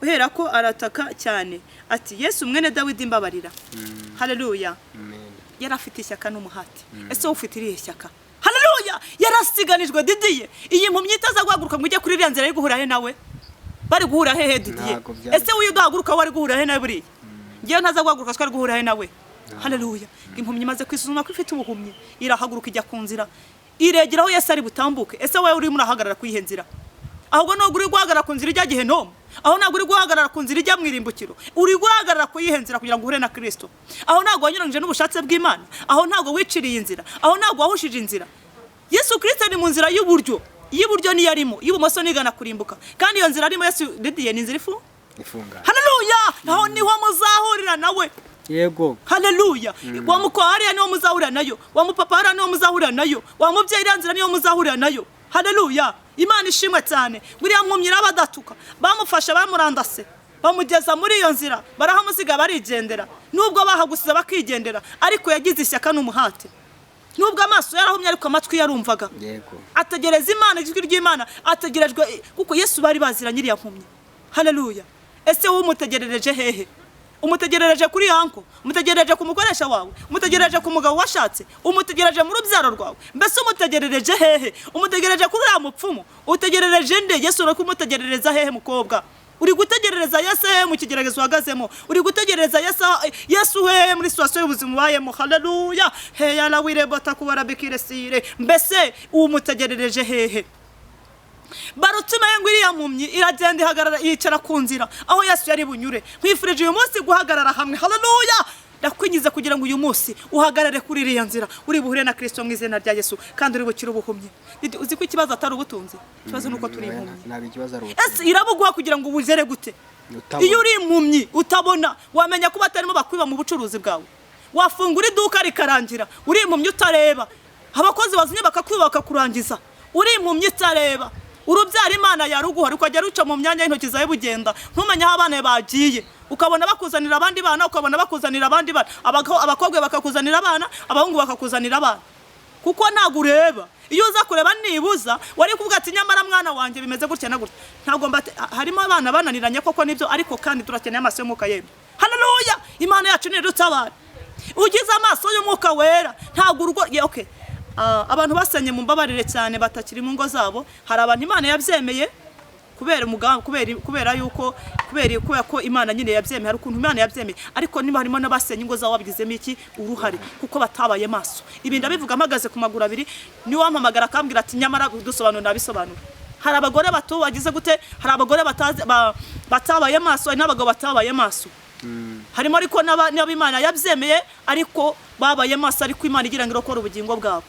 uhera ko arataka cyane ati: "Yesu mwene Dawidi, mbabarira." Haleluya! Amen. Yari afite ishyaka n'umuhati. Ese wowe ufite irihe shyaka? Haleluya! Yarasiganijwe Didiye. Iyi mpumyi itaza guhaguruka ngo ujye kuri iriya nzira, ari guhura he nawe? Bari guhura hehe, Didiye? Ntabwo byari- Ese wowe udahaguruka wari guhura he nawe? Buriya ngewe ntaza guhaguruka twari guhura he nawe? Haleluya! Impumyi imaze kwisuzuma ko ifite ubuhumyi, irahaguruka ijya ku nzira, iregera aho Yesu ari butambuke. Ese wowe urimo urahagarara ku iyihe nzira? Ahubwo ntabwo uri guhagarara ku nzira ijya Gehinomu, aho ntabwo uri guhagarara ku nzira ijya mu irimbukiro. Uri guhagarara ku yihe nzira kugira ngo uhure na Kirisito? Aho ntabwo wanyuranyije n'ubushake bw'Imana? Aho ntabwo wiciriye inzira? Aho ntabwo wahushije inzira? Yesu Kirisito ni mu nzira y'uburyo, iy'iburyo niyo arimo, iy'ibumoso nigana kurimbuka. Kandi iyo nzira arimo Yesu Didiye ni inzira ifu ifunganye. Haleluya! Aho niho muzahurira nawe. Haleluya! Wa mukobwa, hariya niho muzahurira nayo. Wa mupapa, hariya niho muzahurira nayo. Wa mubyeyi, iriya nzira niyo muzahurira nayo. Haleluya! Imana ishimwe cyane. Buriya mpumyi badatuka bamufashe, bamurandase, bamugeza muri iyo nzira, barahamusiga barigendera. Nubwo bahagusize bakigendera, ariko yagize ishyaka n'umuhate. Nubwo amaso yarahumye, ariko amatwi yarumvaga. Ategereza Imana, ijwi ry'Imana ategerejwe, kuko Yesu bari baziranye iriya mpumyi. Haleluya! Ese wowe umutegerereje hehe? Umutegerereje kuri yanko, umutegerereje ku mukoresha wawe, umutegerereje ku mugabo washatse, umutegerereje mu rubyaro rwawe? Mbese umutegerereje hehe? Umutegerereje kuri uriya mupfumu? Utegerereje nde? Yesu uri kumutegerereza hehe? Mukobwa, uri gutegerereza Yesu hehe mu kigeragezo uhagazemo? Uri gutegereza Yesu hehe muri situation y'ubuzima ubayemo? Haleluya! Heya wirebota kubara bikiresire. Mbese umutegerereje hehe? Barutumaye ngo iriya mpumyi iragenda, ihagarara, yicara ku nzira aho Yesu yari bunyure. Nkwifurije uyu munsi guhagarara hamwe. Haleluya! Ndakwingiza kugira ngo uyu munsi uhagarare kuri iriya nzira, uri buhure na Kristo mu izina rya Yesu, kandi uri bukire ubuhumyi. Didi, uzi ko ikibazo atari ubutunzi, ikibazo ni uko turi impumyi. Ntabwo ikibazo ari Ese irabuguha kugira ngo ubugere gute? Utabona. Iyo uri impumyi utabona, wamenya ko batarimo bakwiba mu bucuruzi bwawe? Wafungura iduka rikarangira uri impumyi utareba, abakozi bazanye bakakwiba bakakurangiza uri impumyi utareba. Urubyara Imana yaruguha rukajya ruca mu myanya y'intoki zawe bugenda, ntumenye aho abana bagiye, ukabona bakuzanira abandi bana, ukabona bakuzanira abandi bana, abakobwa bakakuzanira abana, abahungu bakakuzanira abana, kuko ntabwo ureba. Iyo uza kureba nibuza wari kuvuga ati nyamara mwana wanjye bimeze gutya na gutya. Ntabwo harimo abana bananiranye koko nibyo, ariko kandi turakeneye amaso y'umwuka yera. Haleluya! Imana yacu nidutabara. Ugize amaso y'umwuka wera ntabwo urugo ye, okay. Abantu basenye mu mbabarire cyane batakiri mu ngo zabo. Hari abantu Imana yabyemeye kubera umugambi, kubera yuko kubera ko Imana nyine yabyemeye, hari ukuntu Imana yabyemeye, ariko niba harimo n'abasenye ingo zabo babigizemo iki uruhare, kuko batabaye maso. Ibi ndabivuga mpagaze ku maguru abiri, niwe wampamagara akambwira ati nyamara dusobanura nabisobanura. Hari abagore bato bagize gute, hari abagore batazi batabaye maso, hari n'abagabo batabaye maso. Harimo ariko n'aba Imana yabyemeye ariko babaye maso, ariko Imana igira ngo irokore ubugingo bwabo.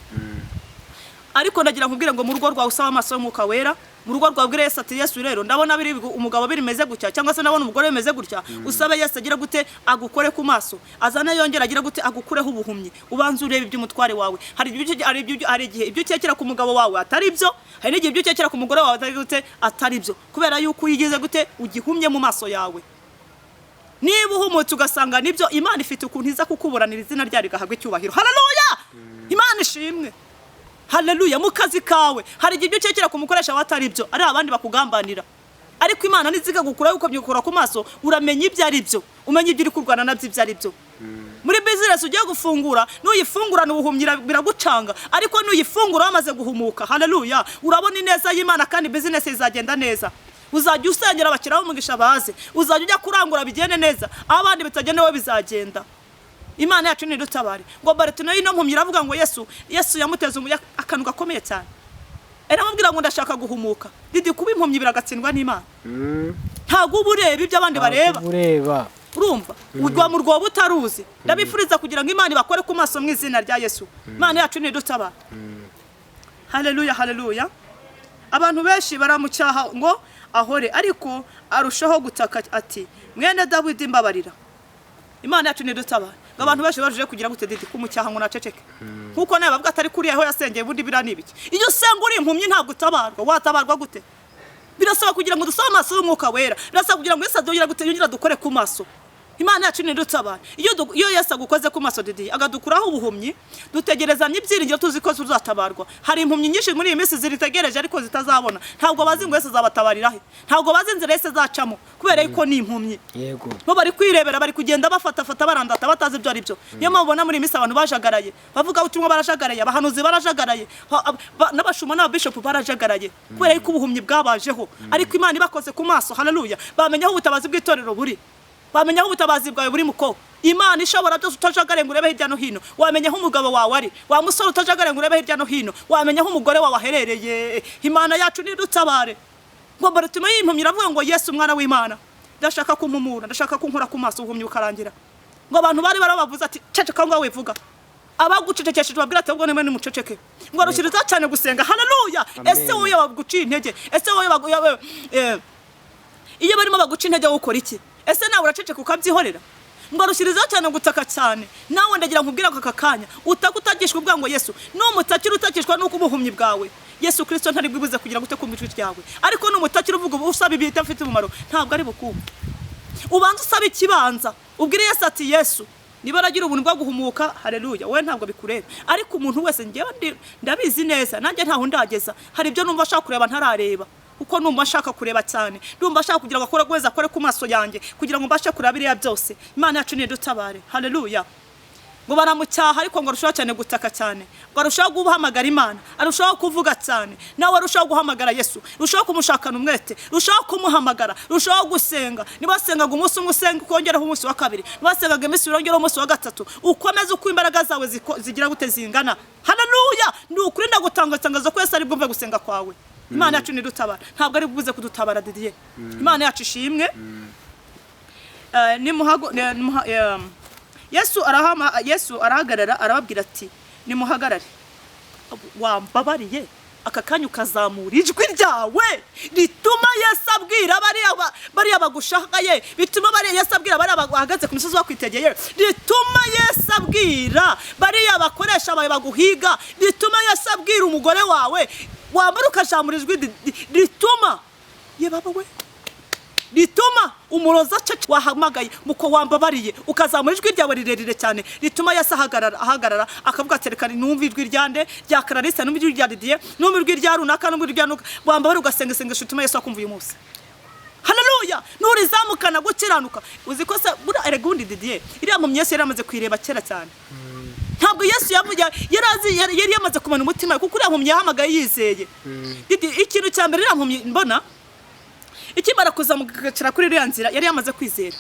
Ariko ndagira nkubwire ngo mu rugo rwawe usaba amaso y'umwuka wera, mu rugo rwawe ubwire Yesu ati Yesu rero ndabona biri umugabo birimeze gutya, cyangwa se ndabona umugore bimeze gutya, usabe Yesu agira gute agukore ku maso, azane yongera agira gute agukureho ubuhumyi, ubanze urebe iby'umutware wawe. Hari igihe ibyo ukekera ku mugabo wawe atari byo, hari n'igihe ibyo ukekera ku mugore wawe atari gute atari byo, kubera yuko uyigize gute ugihumye mu maso yawe. Niba uhumutse ugasanga nibyo, Imana ifite ukuntu iza kukuburanira, izina ryayo rigahabwa icyubahiro. Haleluya! Imana ishimwe. Haleluya! Mu kazi kawe hari igihe ibyo ukekera ku mukoresha wawe atari byo, ari abandi bakugambanira, ariko Imana niziga gukura yuko byukura ku maso, uramenya ibyo ari byo, umenya ibyo uri kurwana nabyo ibyo ari byo. Muri business ugiye gufungura, nuyifungurana ubuhumyi biragucanga, ariko nuyifungura wamaze guhumuka, haleluya, urabona ineza y'Imana kandi business izagenda neza. Uzajya usengera abakiriya b'umugisha baze, uzajya ujya kurangura bigende neza, aho abandi bitagenda wowe bizagenda. Imana yacu nidutabare. Ngo Bartimayo ino mpumyi iravuga ngo Yesu yamuteze akantu gakomeye cyane, aramubwira ngo ndashaka guhumuka. Didi, kuba impumyi biragatsindwa n'Imana. Ntabwo uba ureba ibyo abandi bareba. Ureba. Urumva ugwa mu rwobo utaruzi. Ndabifuriza kugira ngo Imana ibakore ku maso mu izina rya Yesu. Imana yacu nidutabare. Haleluya, haleluya. Abantu benshi baramucyaha ngo ahore, ariko arushaho gutaka ati mwene Dawidi mbabarira. Imana yacu nidutabare. Ngo abantu benshi baruje kugira gute Didi kumucyaha ngo naceceke, nkuko nawe bavuga atari kuriya aho yasengeye bundi biriya ni ibiki. Iyo usenga uri impumyi ntabwo utabarwa, watabarwa gute? Birasaba kugira ngo dusabe amaso y'umwuka wera, birasaba kugira ngo Yesu adongere gute yongere dukore ku maso. Imana yacu nidutabare. Iyo Yesu agukoze ku maso Didi agadukuraho ubuhumyi, dutegerezanya ibyiringiro tuzi ko tuzatabarwa. Hari impumyi nyinshi muri iyi minsi ziritegereje ariko zitazabona. Ntabwo bazi ngo Yesu azabatabarira he, ntabwo bazi inzira Yesu azacamo, kubera yuko ni impumyi. Bo bari kwirebera, bari kugenda bafatafata barandata batazi ibyo ari byo. Niyo mpamvu ubona muri iyi minsi abantu bajagaraye, bavuga ubutumwa barajagaraye, abahanuzi barajagaraye, n'abashumba n'ababishopu barajagaraye, kubera yuko ubuhumyi bwabajeho. Ariko Imana ibakoze ku maso, haleluya, bamenya aho ubutabazi bw'itorero buri, bamenya aho ubutabazi bwawe buri. Muko Imana ishobora byose, utajagaraye ngo urebe hirya no hino, wamenya aho umugabo wawe ari. Wa musore utajagaraye ngo urebe hirya no hino, wamenya aho umugore wawe aherereye. Imana yacu nidutabare. Ngo Bartimayo y'impumyi iravuga ngo Yesu umwana w'Imana, ndashaka kumpumura, ndashaka kunkora ku maso ubuhumyi bukarangira. Ngo abantu bari barabavuze ati ceceka ngo wivuga, abagucecekesheje babwira ati ahubwo nimwe nimuceceke. Ngo arushyiriza cyane gusenga. Haleluya! Ese wowe baguciye intege, ese wowe iyo barimo baguca intege wowe ukora iki? Ese nawe uraceceka ukabyihorera? Ngo arushyirizaho cyane gutaka cyane. Nawe ndagira nkubwire ko aka kanya utaka utagishwa ubwa ngo Yesu numutakira utakishwa nuko ubuhumyi bwawe, Yesu Kristo ntari bwibuze kugira gute kumva ijwi ryawe. Ariko numutakira uvuga ubu usaba ibintu bifite umumaro, ntabwo ari bukumve. Ubanza usaba ikibanza, ubwire Yesu ati Yesu niba aragira ubuntu bwo guhumuka, haleluya, wowe ntabwo bikureba, ariko umuntu wese njyewe ndabizi neza, nanjye ntaho ndageza. Hari ibyo numva ashaka kureba ntarareba, kuko numva ashaka kureba cyane, ndumva ashaka kugira ngo akore wese akore ku maso yanjye kugira ngo mbashe kureba biriya byose. Imana yacu nidutabare. Haleluya. Ngo baramucyaha ariko ngo arushaho cyane gutaka cyane, ngo arushaho guhamagara Imana, arushaho kuvuga cyane. Nawe arushaho guhamagara Yesu, arushaho kumushakana umwete, arushaho kumuhamagara, arushaho gusenga. Niba wasengaga umunsi umwe usenga ukongeraho umunsi wa kabiri, niba wasengaga iminsi ibiri wongeraho umunsi wa gatatu, ukomeze uko imbaraga zawe zigira gute zingana. Haleluya! Ni ukuri ndagutanga itangazo ko Yesu ari bwumve gusenga kwawe. Imana yacu nidutabara, ntabwo ari buze kudutabara Didier. Imana yacu ishimwe. Yesu arahagarara, arababwira ati: "Nimuhagarare." Wambabariye aka kanya ukazamura ijwi ryawe rituma Yesu abwira bariya bagushakaye, bituma bariya Yesu abwira bariya bahagaze ku misozi bakwitegeye, rituma Yesu abwira bariya bakoresha bawe baguhiga, rituma Yesu abwira umugore wawe. Wambara ukazamura ijwi rituma ye baba we, rituma umurozi acece wahamagaye muko. Wambabariye ukazamura ijwi ryawe rirerire cyane rituma Yesu ahagarara akavuga ati: "Reka numve ijwi rya nde, rya Clarisse, numve ijwi rya Didier, numve ijwi rya runaka, numve ijwi rya runaka." Wambabariye ugasenga isengesho rituma Yesu akumva uyu munsi. Haleluya! Nurizamukana gukiranuka. Uzi ko se buriya erega ubundi Didier, iriya mpumyi Yesu yari amaze kuyireba kera cyane. Ntabwo Yesu yari azi, yari yamaze kumenya umutima we, kuko uriya mpumyi yahamagaye yizeye. Didi, ikintu cya mbere, iriya mpumyi mbona ikimara kuza mugacira kuri iriya nzira yari yamaze kwizera.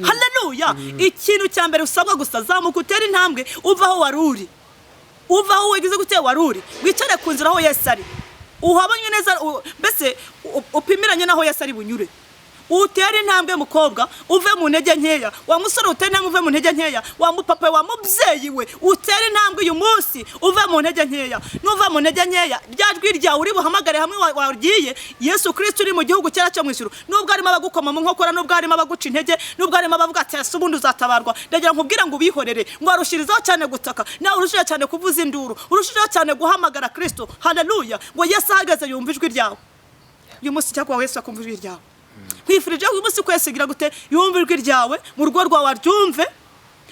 Haleluya! Ikintu cya mbere usabwa gusa, zamuka utere intambwe, uva aho wari uri, uva aho wagize gute wari uri, wicare ku nzira aho Yesu ari, uhabonywe neza, mbese upimiranye n'aho Yesu ari bunyure. Utere intambwe mukobwa, uve mu ntege nkeya. Wa musore, utere intambwe uve mu ntege nkeya. Wa mupapa, wa mubyeyi we, utere intambwe uyu munsi uve mu ntege nkeya. Nuva mu ntege nkeya, rya jwi ryawe uri buhamagare hamwe wagiye Yesu Kirisito uri mu gihugu cyera cyo mu ijuru. Nubwo harimo abagukoma mu nkokora, nubwo harimo abaguca intege, nubwo harimo abavuga ati: "Ese ubundi uzatabarwa?" Ndagira nkubwire ngo ubihorere, ngo arushirizeho cyane gutaka, nawe urushijeho cyane kuvuza induru, urushijeho cyane guhamagara Kirisito. Haleluya! Ngo Yesu ahagaze yumva ijwi ryawe uyu munsi, cyangwa Yesu akumva ijwi ryawe. Nkwifurije uyu munsi ko Yesu agira gute? Yumva ijwi ryawe. Mu rugo rwawe aryumve,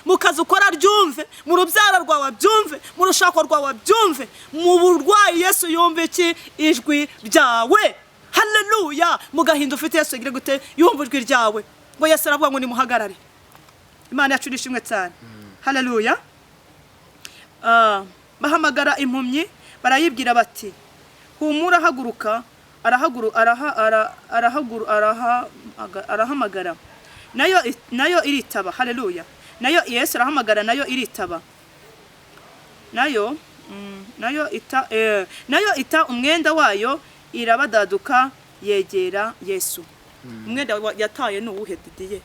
mu kazi ukora aryumve, mu rubyaro rwawe abyumve, mu rushako rwawe abyumve, mu burwayi Yesu yumve iki? Ijwi ryawe. Haleluya! Mu gahinda ufite Yesu agira gute? Yumva ijwi ryawe. Ngo Yesu aravuga ngo: "Nimuhagarare." Imana yacu nishimwe cyane. Haleluya! Bahamagara impumyi, barayibwira bati: "Humura, haguruka, arahaguru araha ara- arahaguru araha arahamagara." Nayo iritaba. Haleluya! Nayo Yesu arahamagara, nayo iritaba. Nayo ita umwenda wayo, irabadaduka, yegera Yesu. Umwenda yataye ni uwuhe, Didiye?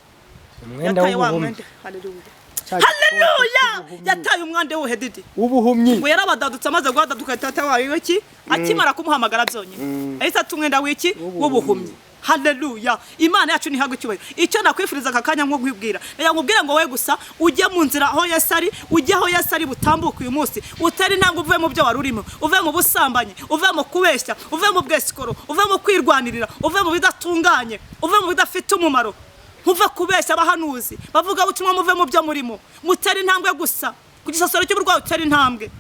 Umwenda Yataye wa w'ubuhumyi. mwenda. Haleluya! Cya gikoti Haleluya! cy'ubuhumyi. Yataye umwenda w'uwuhe, Didi? W'ubuhumyi. Ngo yarabadadutse. Amaze guhadaduka, tata wayo iki akimara kumuhamagara byonyine, ahise ata umwenda w'iki? W'ubuhumyi. Haleluya! Imana yacu ntihabwe icyubahiro. Icyo nakwifuriza aka kanya nko kwibwira, reka nkubwire ngo wowe gusa ujye mu nzira aho Yesu ari, ujye aho Yesu ari butambuke uyu munsi, utere intambwe uve mu byo wari urimo, uve mu busambanyi, uve mu kubeshya, uve mu bwesikoro, uve mu kwirwanirira, uve mu bidatunganye, uve mu bidafite umumaro, muve kubeshya abahanuzi bavuga butumwa, muve mu byo murimo, mutere intambwe gusa. Ku gisasiro cy'uburwayi utere intambwe,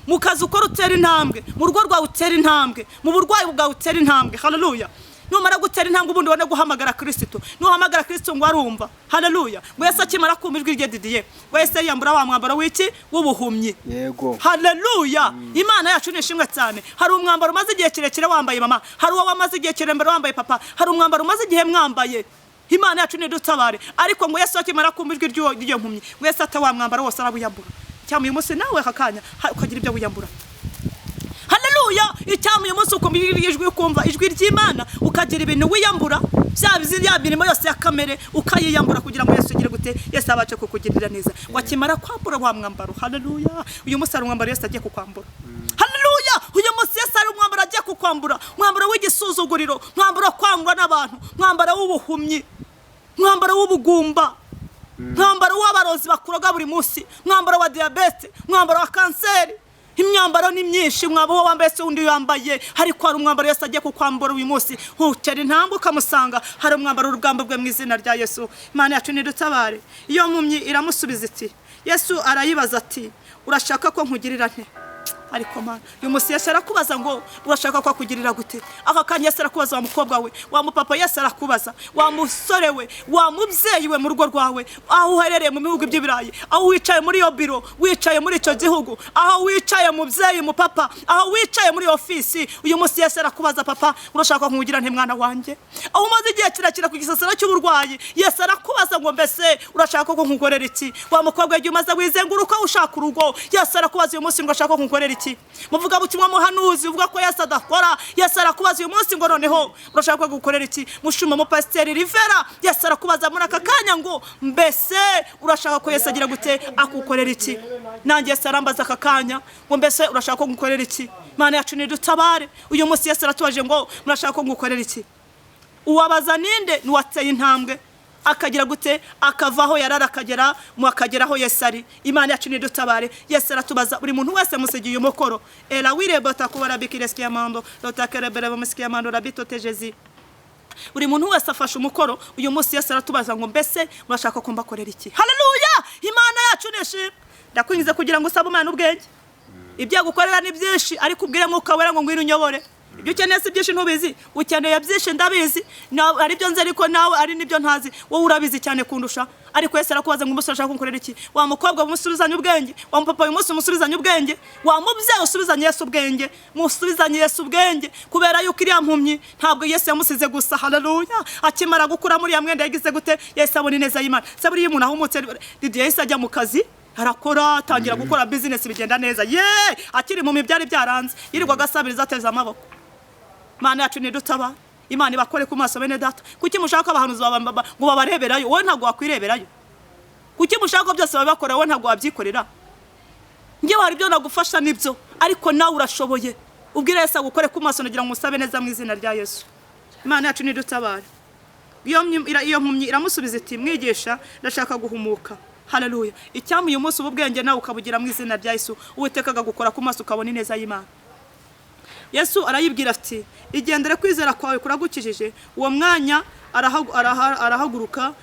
mu kazi ukora utera intambwe, mu rugo rwawe utera intambwe, mu burwayi bwawe utera intambwe. Haleluya! Numara gutera intambwe, ubundi ubone guhamagara Kirisito. Nuhamagara Kirisito, ngo arumva. Haleluya! Ngo Yesu akimara kumva ijwi rye, Didiye, ngo Yesu yiyambura wa mwambaro w'iki? W'ubuhumyi. Yego. Haleluya! Imana yacu ni ishimwe cyane. Hari umwambaro umaze igihe kirekire wambaye, mama. Hari uwo wamaze igihe kirekire wambaye, papa. Hari umwambaro umaze igihe mwambaye. Imana yacu nidutabare. Ariko ngo Yesu akimara kumva ijwi ry'iyo mpumyi, ngo Yesu ata wa mwambaro wose arawiyambura. Cyangwa uyu munsi nawe aka kanya ukagira ibyo wiyambura. Haleluya! Icyama uyu munsi ukumva ijwi, ukumva ijwi ry'Imana, ukagira ibintu wiyambura, bya ya mirimo yose ya kamere ukayiyambura, kugira ngo Yesu ugire gute? Yesu abashe kukugirira neza. Wakimara kwambura wa mwambaro, haleluya, uyu munsi hari umwambaro Yesu agiye kukwambura. Haleluya! Uyu munsi Yesu hari umwambaro agiye kukwambura, umwambaro w'igisuzuguriro, umwambaro wo kwangwa n'abantu, umwambaro w'ubuhumyi, umwambaro w'ubugumba, mwambaro w'abarozi bakuroga buri munsi, mwambaro wa diyabete, mwambaro wa kanseri. Imyambaro ni myinshi. Mwaba uwo wambaye se undi yambaye, ariko hari umwambaro Yesu agiye kukwambura uyu munsi, utera intambwe ukamusanga. Hari umwambaro w'urugamba bwe mu izina rya Yesu. Imana yacu nidutabare. Iyo mpumyi iramusubiza iti, Yesu arayibaza ati: "Urashaka ko nkugirira nte?" Ariko Mana, uyu munsi Yesu arakubaza ngo: "Urashaka ko akugirira gute?" Aka kanya Yesu arakubaza, wa mukobwa we, wa mupapa. Yesu arakubaza, wa musore we, wa mubyeyi we, mu rugo rwawe, aho uherereye mu bihugu by'ibirayi, aho wicaye muri iyo biro, wicaye muri icyo gihugu, aho wicaye mubyeyi, mupapa, aho wicaye muri ofisi. Uyu munsi Yesu arakubaza: "Papa, urashaka nkugira nte, mwana wanjye?" Aho umaze igihe kirekire ku gisasiro cy'uburwayi, Yesu arakubaza ngo: "Mbese urashaka ko nkukorera iki?" Wa mukobwa, igihe umaze wizenguruka ushaka urugo, Yesu arakubaza uyu munsi ngo: "Urashaka ko nkukorera iki?" iki? Muvuga butumwa muhanuzi uvuga ko Yesu adakora, Yesu arakubaza uyu munsi ngo noneho urashaka ko agukorera iki? Mushuma mupasiteri Rivera, Yesu arakubaza muri aka kanya ngo mbese urashaka ko Yesu agira gute, akukorera iki? Nanjye Yesu arambaza aka kanya ngo mbese urashaka ko ngukorera iki? Imana yacu nidutabare. Uyu munsi Yesu aratubaje ngo murashaka ko ngukorera iki? Uwabaza ninde? Nuwateye intambwe akagira gute, akavaho yarara akagera mu akageraho Yesu ari. Imana yacu nidutabare. Yesu aratubaza buri muntu wese musigiye umukoro. Era wirebota kubara bikireskiya mando rotakerebere bamusikiya mando rabito tejezi. Buri muntu wese afashe umukoro. Uyu munsi Yesu aratubaza ngo mbese murashaka ko mbakorera iki? Haleluya! Imana yacu nishimwe. Ndakwingiza kugira ngo usabe Imana ubwenge. Ibyo gukorera ni byinshi, ariko ubwire Mwuka Wera ngo ngwino unyobore. Ibyo ukeneye si byinshi ntubizi, ukeneye byinshi ndabizi, ari byo nzi ariko nawe ari nibyo ntazi, wowe urabizi cyane kundusha. Ariko Yesu arakubaza ngo umusore ashaka kunkorera iki? Wa mukobwa umusubizanye ubwenge, wa mupapa uyu munsi umusubizanye ubwenge, wa mubyeyi usubizanye Yesu ubwenge, musubizanye Yesu ubwenge, kubera yuko iriya mpumyi ntabwo Yesu yamusize gusa. Haleluya! Akimara gukura muri ya mwenda yagize gute? Yesu abona ineza y'Imana. Se buriya umuntu ahumutse, Didier yahise ajya mu kazi, arakora, atangira gukora business bigenda neza. Ye, akiri mu byari byaranze, yirirwaga asabiriza ateze amaboko. Imana yacu nidutaba. Imana ibakore ku maso bene data. Kuki mushaka abahanuzi ngo babareberayo? Wowe ntabwo wakwireberayo. Kuki mushaka byose babakora, wowe ntabwo wabyikorera? Njyewe hari ibyo nagufasha nibyo, ariko nawe urashoboye. Ubwire Yesu agukore ku maso, nagira ngo musabe neza mu izina rya Yesu. Imana yacu nidutabara. Iyo mpumyi iramusubiza iti mwigisha, ndashaka guhumuka. Haleluya! Icyampa uyu munsi ubwenge nawe ukabugira mu izina rya Yesu. Uwiteka akagukora ku maso ukabona ineza y'Imana. Yesu arayibwira ati igendere, kwizera kwawe kuragukijije. Uwo mwanya arahaguruka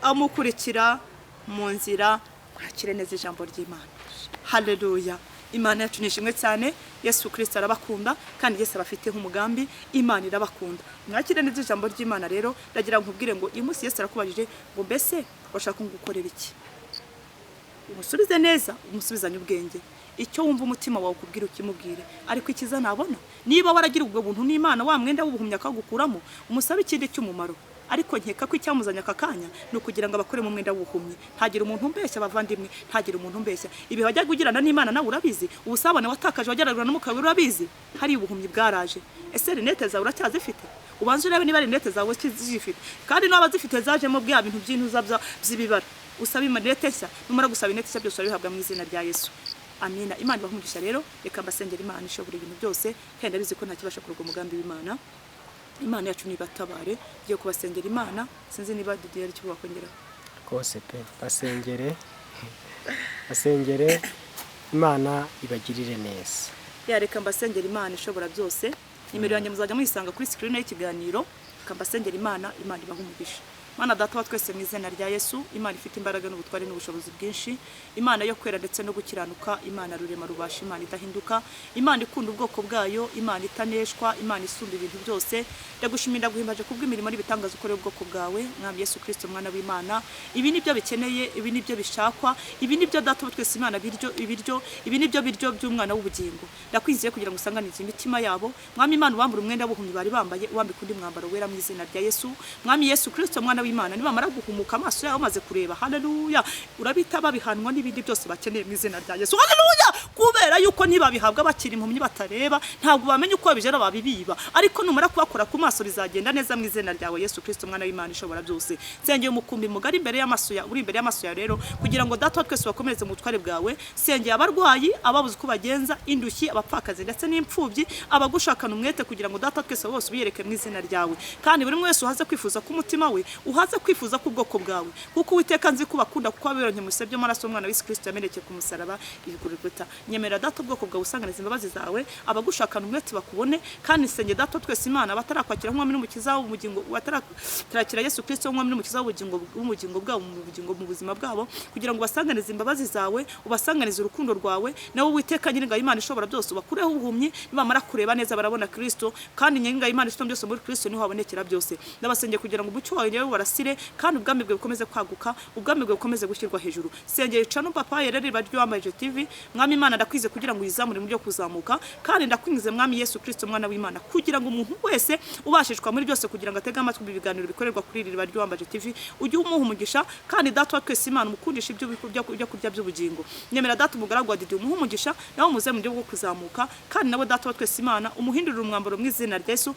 amukurikira mu nzira. Mwakire neza ijambo ry'Imana. Haleluya! Imana yacu nishimwe cyane. Yesu Kristo arabakunda kandi Yesu abafiteho umugambi. Imana irabakunda. Mwakire neza ijambo ry'Imana. Rero ndagira ngo nkubwire ngo uyu munsi Yesu arakubajije ngo mbese urashaka ngukorera iki? Umusubize neza, umusubizanye ubwenge. Icyo wumva umutima wawe ukubwira ukimubwire, ariko ikiza nabona niba waragira ubwo buntu n'Imana, wa mwenda w'ubuhumyi akagukuramo, umusabe ikindi cy'umumaro. Ariko nkeka ko icyamuzanye aka kanya ni ukugira ngo abakure mu mwenda w'ubuhumyi. Ntagira umuntu umbeshya abavandimwe, ntagira umuntu umbeshya. Ibihe wajyaga ugirana n'Imana nawe urabizi, ubusabane watakaje wajyanaga n'Umwuka Wera urabizi, hari ubuhumyi bwaraje. Ese rinete zawe uracyazifite? Ubanze urebe niba rinete zawe zifite, kandi n'aba zifite zajemo bya bintu by'intuza by'ibibara. Usaba rinete nshya, numara gusaba inete nshya byose urabihabwa mu izina rya Yesu. Amina. Imana ibahe umugisha. Rero reka mbasengera Imana ishobora ibintu byose, kandi ndabizi ko nta kibasha kuroga umugambi w'Imana. Imana yacu nibatabare. Ngiye kubasengera Imana, sinzi niba Didier ari cyo wakongeraho. Rwose pe, basengere, basengere Imana ibagirire neza. Ya, reka mbasengera Imana ishobora byose. Nimero yanjye muzajya muyisanga kuri screen y'ikiganiro. Reka mbasengera Imana, Imana ibahe umugisha. Mana data wa twese mu izina rya Yesu, Imana ifite imbaraga n'ubutware n'ubushobozi bwinshi, Imana yo kwera ndetse no gukiranuka, Imana rurema rubasha, Imana idahinduka, Imana ikunda ubwoko bwayo, Imana itaneshwa, Imana isumba ibintu byose. Ndagushimira, ndaguhimbaje kubw'imirimo n'ibitangaza ukorera ubwoko bwawe, Mwami Yesu Kristo mwana w'Imana. Ibi nibyo bikeneye, ibi nibyo bishakwa, ibi nibyo data wa twese Imana biryo ibiryo, ibi nibyo biryo by'umwana w'ubugingo. Ndakwizeye kugira ngo usanganize imitima yabo, Mwami Imana, ubambure umwenda w'ubuhumyi bari bambaye, ubambike undi mwambaro wera mu izina rya Yesu. Mwami Yesu Kristo mwana w'Imana, nibamara guhumuka amaso yabo bamaze kureba, haleluya, urabita babihanwa n'ibindi byose bakeneye mu izina rya Yesu. Haleluya! Kubera yuko nibabihabwa bakiri impumyi batareba, ntabwo bamenya uko babijera babibiba, ariko numara kubakora ku maso bizagenda neza mu izina ryawe Yesu Kristo mwana w'Imana ishobora byose. Nsengeye umukumbi mugari imbere y'amaso ya uri imbere y'amaso ya rero kugira ngo data wa twese bakomereze mu butware bwawe. Sengeye abarwayi, ababuze uko bagenza, indushyi, abapfakazi ndetse n'imfubyi, abagushakana umwete kugira ngo data wa twese bose ubiyereke mu izina ryawe. Kandi buri umwe wese uhaze kwifuza k'umutima we, uhaze kwifuza k'ubwoko bwawe, kuko Uwiteka nzi ko bakunda, kuko wabironke mu bise by'amaraso y'umwana wa Yesu Kristo yamenekeye ku musaraba ibiguriguta. Nyemera data ubwoko bwawe usanganiza imbabazi zawe, abagushakana umwete bakubone. Kandi senge data wa twese Imana, batarakwakira nk'umwami n'umukiza w'ubugingo, batarakira Yesu Kristo nk'umwami n'umukiza w'ubugingo, w'ubugingo bwabo, mu bugingo, mu buzima bwabo, kugira ngo ubasanganize imbabazi zawe, ubasanganize urukundo rwawe. Nawe Uwiteka Nyiringabo Imana ishobora byose, ubakureho ubuhumyi. Nibamara kureba neza barabona Kristo, kandi Nyiringabo Imana ishobora byose, muri Kristo niho habonekera byose. Ndabasengeye kugira ngo umucyo wawe nyawe barasire, kandi ubwami bwawe bukomeze kwaguka, ubwami bwawe bukomeze gushyirwa hejuru. Sengeye cano papa yerere baryo wambaye TV, Mwami Imana. Imana, ndakwize kugira ngo uyizamure mu byo kuzamuka, kandi ndakwingize, Mwami Yesu Kristo, mwana w'Imana, kugira ngo umuntu wese ubashishwa muri byose kugira ngo atege amatwi ibi biganiro bikorerwa kuri iri riba ry'Uwambaje TV, ujye umuha umugisha. Kandi Data wa twese Imana, umukundisha ibyo kurya by'ubugingo. Nyemera Data, umugaragu wa Didi, umuha umugisha, nawe umuze mu buryo bwo kuzamuka. Kandi nawe, Data wa twese Imana, umuhindurire umwambaro mu izina rya Yesu.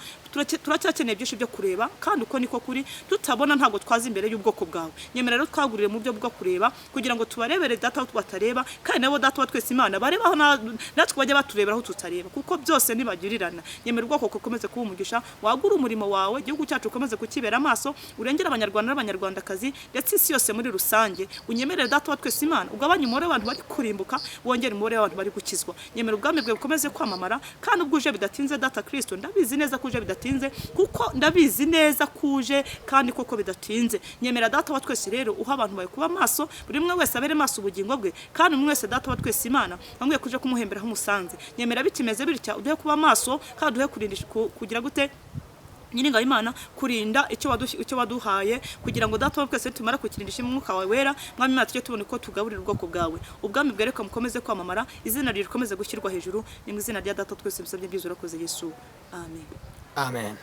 Turacyakeneye byinshi byo kureba, kandi uko niko kuri, tutabona ntabwo twaza imbere y'ubwoko bwawe. Nyemera rero twagurire mu buryo bwo kureba, kugira ngo tubarebere Data aho batareba, kandi nabo, Data wa twese Imana, bareba aho natwe bajya baturebera aho tutareba, kuko byose ntibagirirana. Nyemera ubwoko bukomeze kuba umugisha, wagure umurimo wawe, igihugu cyacu ukomeze kukibera amaso, urengere Abanyarwanda n'Abanyarwandakazi, ndetse isi yose muri rusange. Unyemerere, Data wa twese Imana, ugabanye umubare w'abantu bari kurimbuka, wongere umubare w'abantu bari gukizwa. Nyemera ubwami bwawe bukomeze kwamamara. Kandi ubwo uje bidatinze, Data Kristo, ndabizi neza ko uje bidatinze, kuko ndabizi neza ko uje kandi koko bidatinze. Nyemera, Data wa twese rero, uha abantu bawe kuba maso, buri umwe wese abere maso ubugingo bwe, kandi umwe wese, Data wa twese Imana, wambwiye kuje kumuhembera aho umusanze. Nyemera bikimeze bitya, uduhe kuba maso, kandi uduhe kurinda kugira gute, Nyiringabo Imana, kurinda icyo waduhaye, kugira ngo, Data wa twese, tumara kukirindisha umwuka wawe wera, Mwami Imana, tujye tubona uko tugaburira ubwoko bwawe. Ubwami bwereka mukomeze kwamamara, izina ryawe rikomeze gushyirwa hejuru. Ni mu izina rya Data twese bisabye byiza, urakoze Yesu, amen. Amen.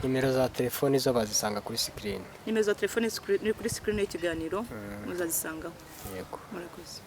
Nimero za telefoni zo bazisanga kuri sikirini. Nimero za telefone ni kuri sikirini y'ikiganiro, muzazisangaho. Yego. Murakoze.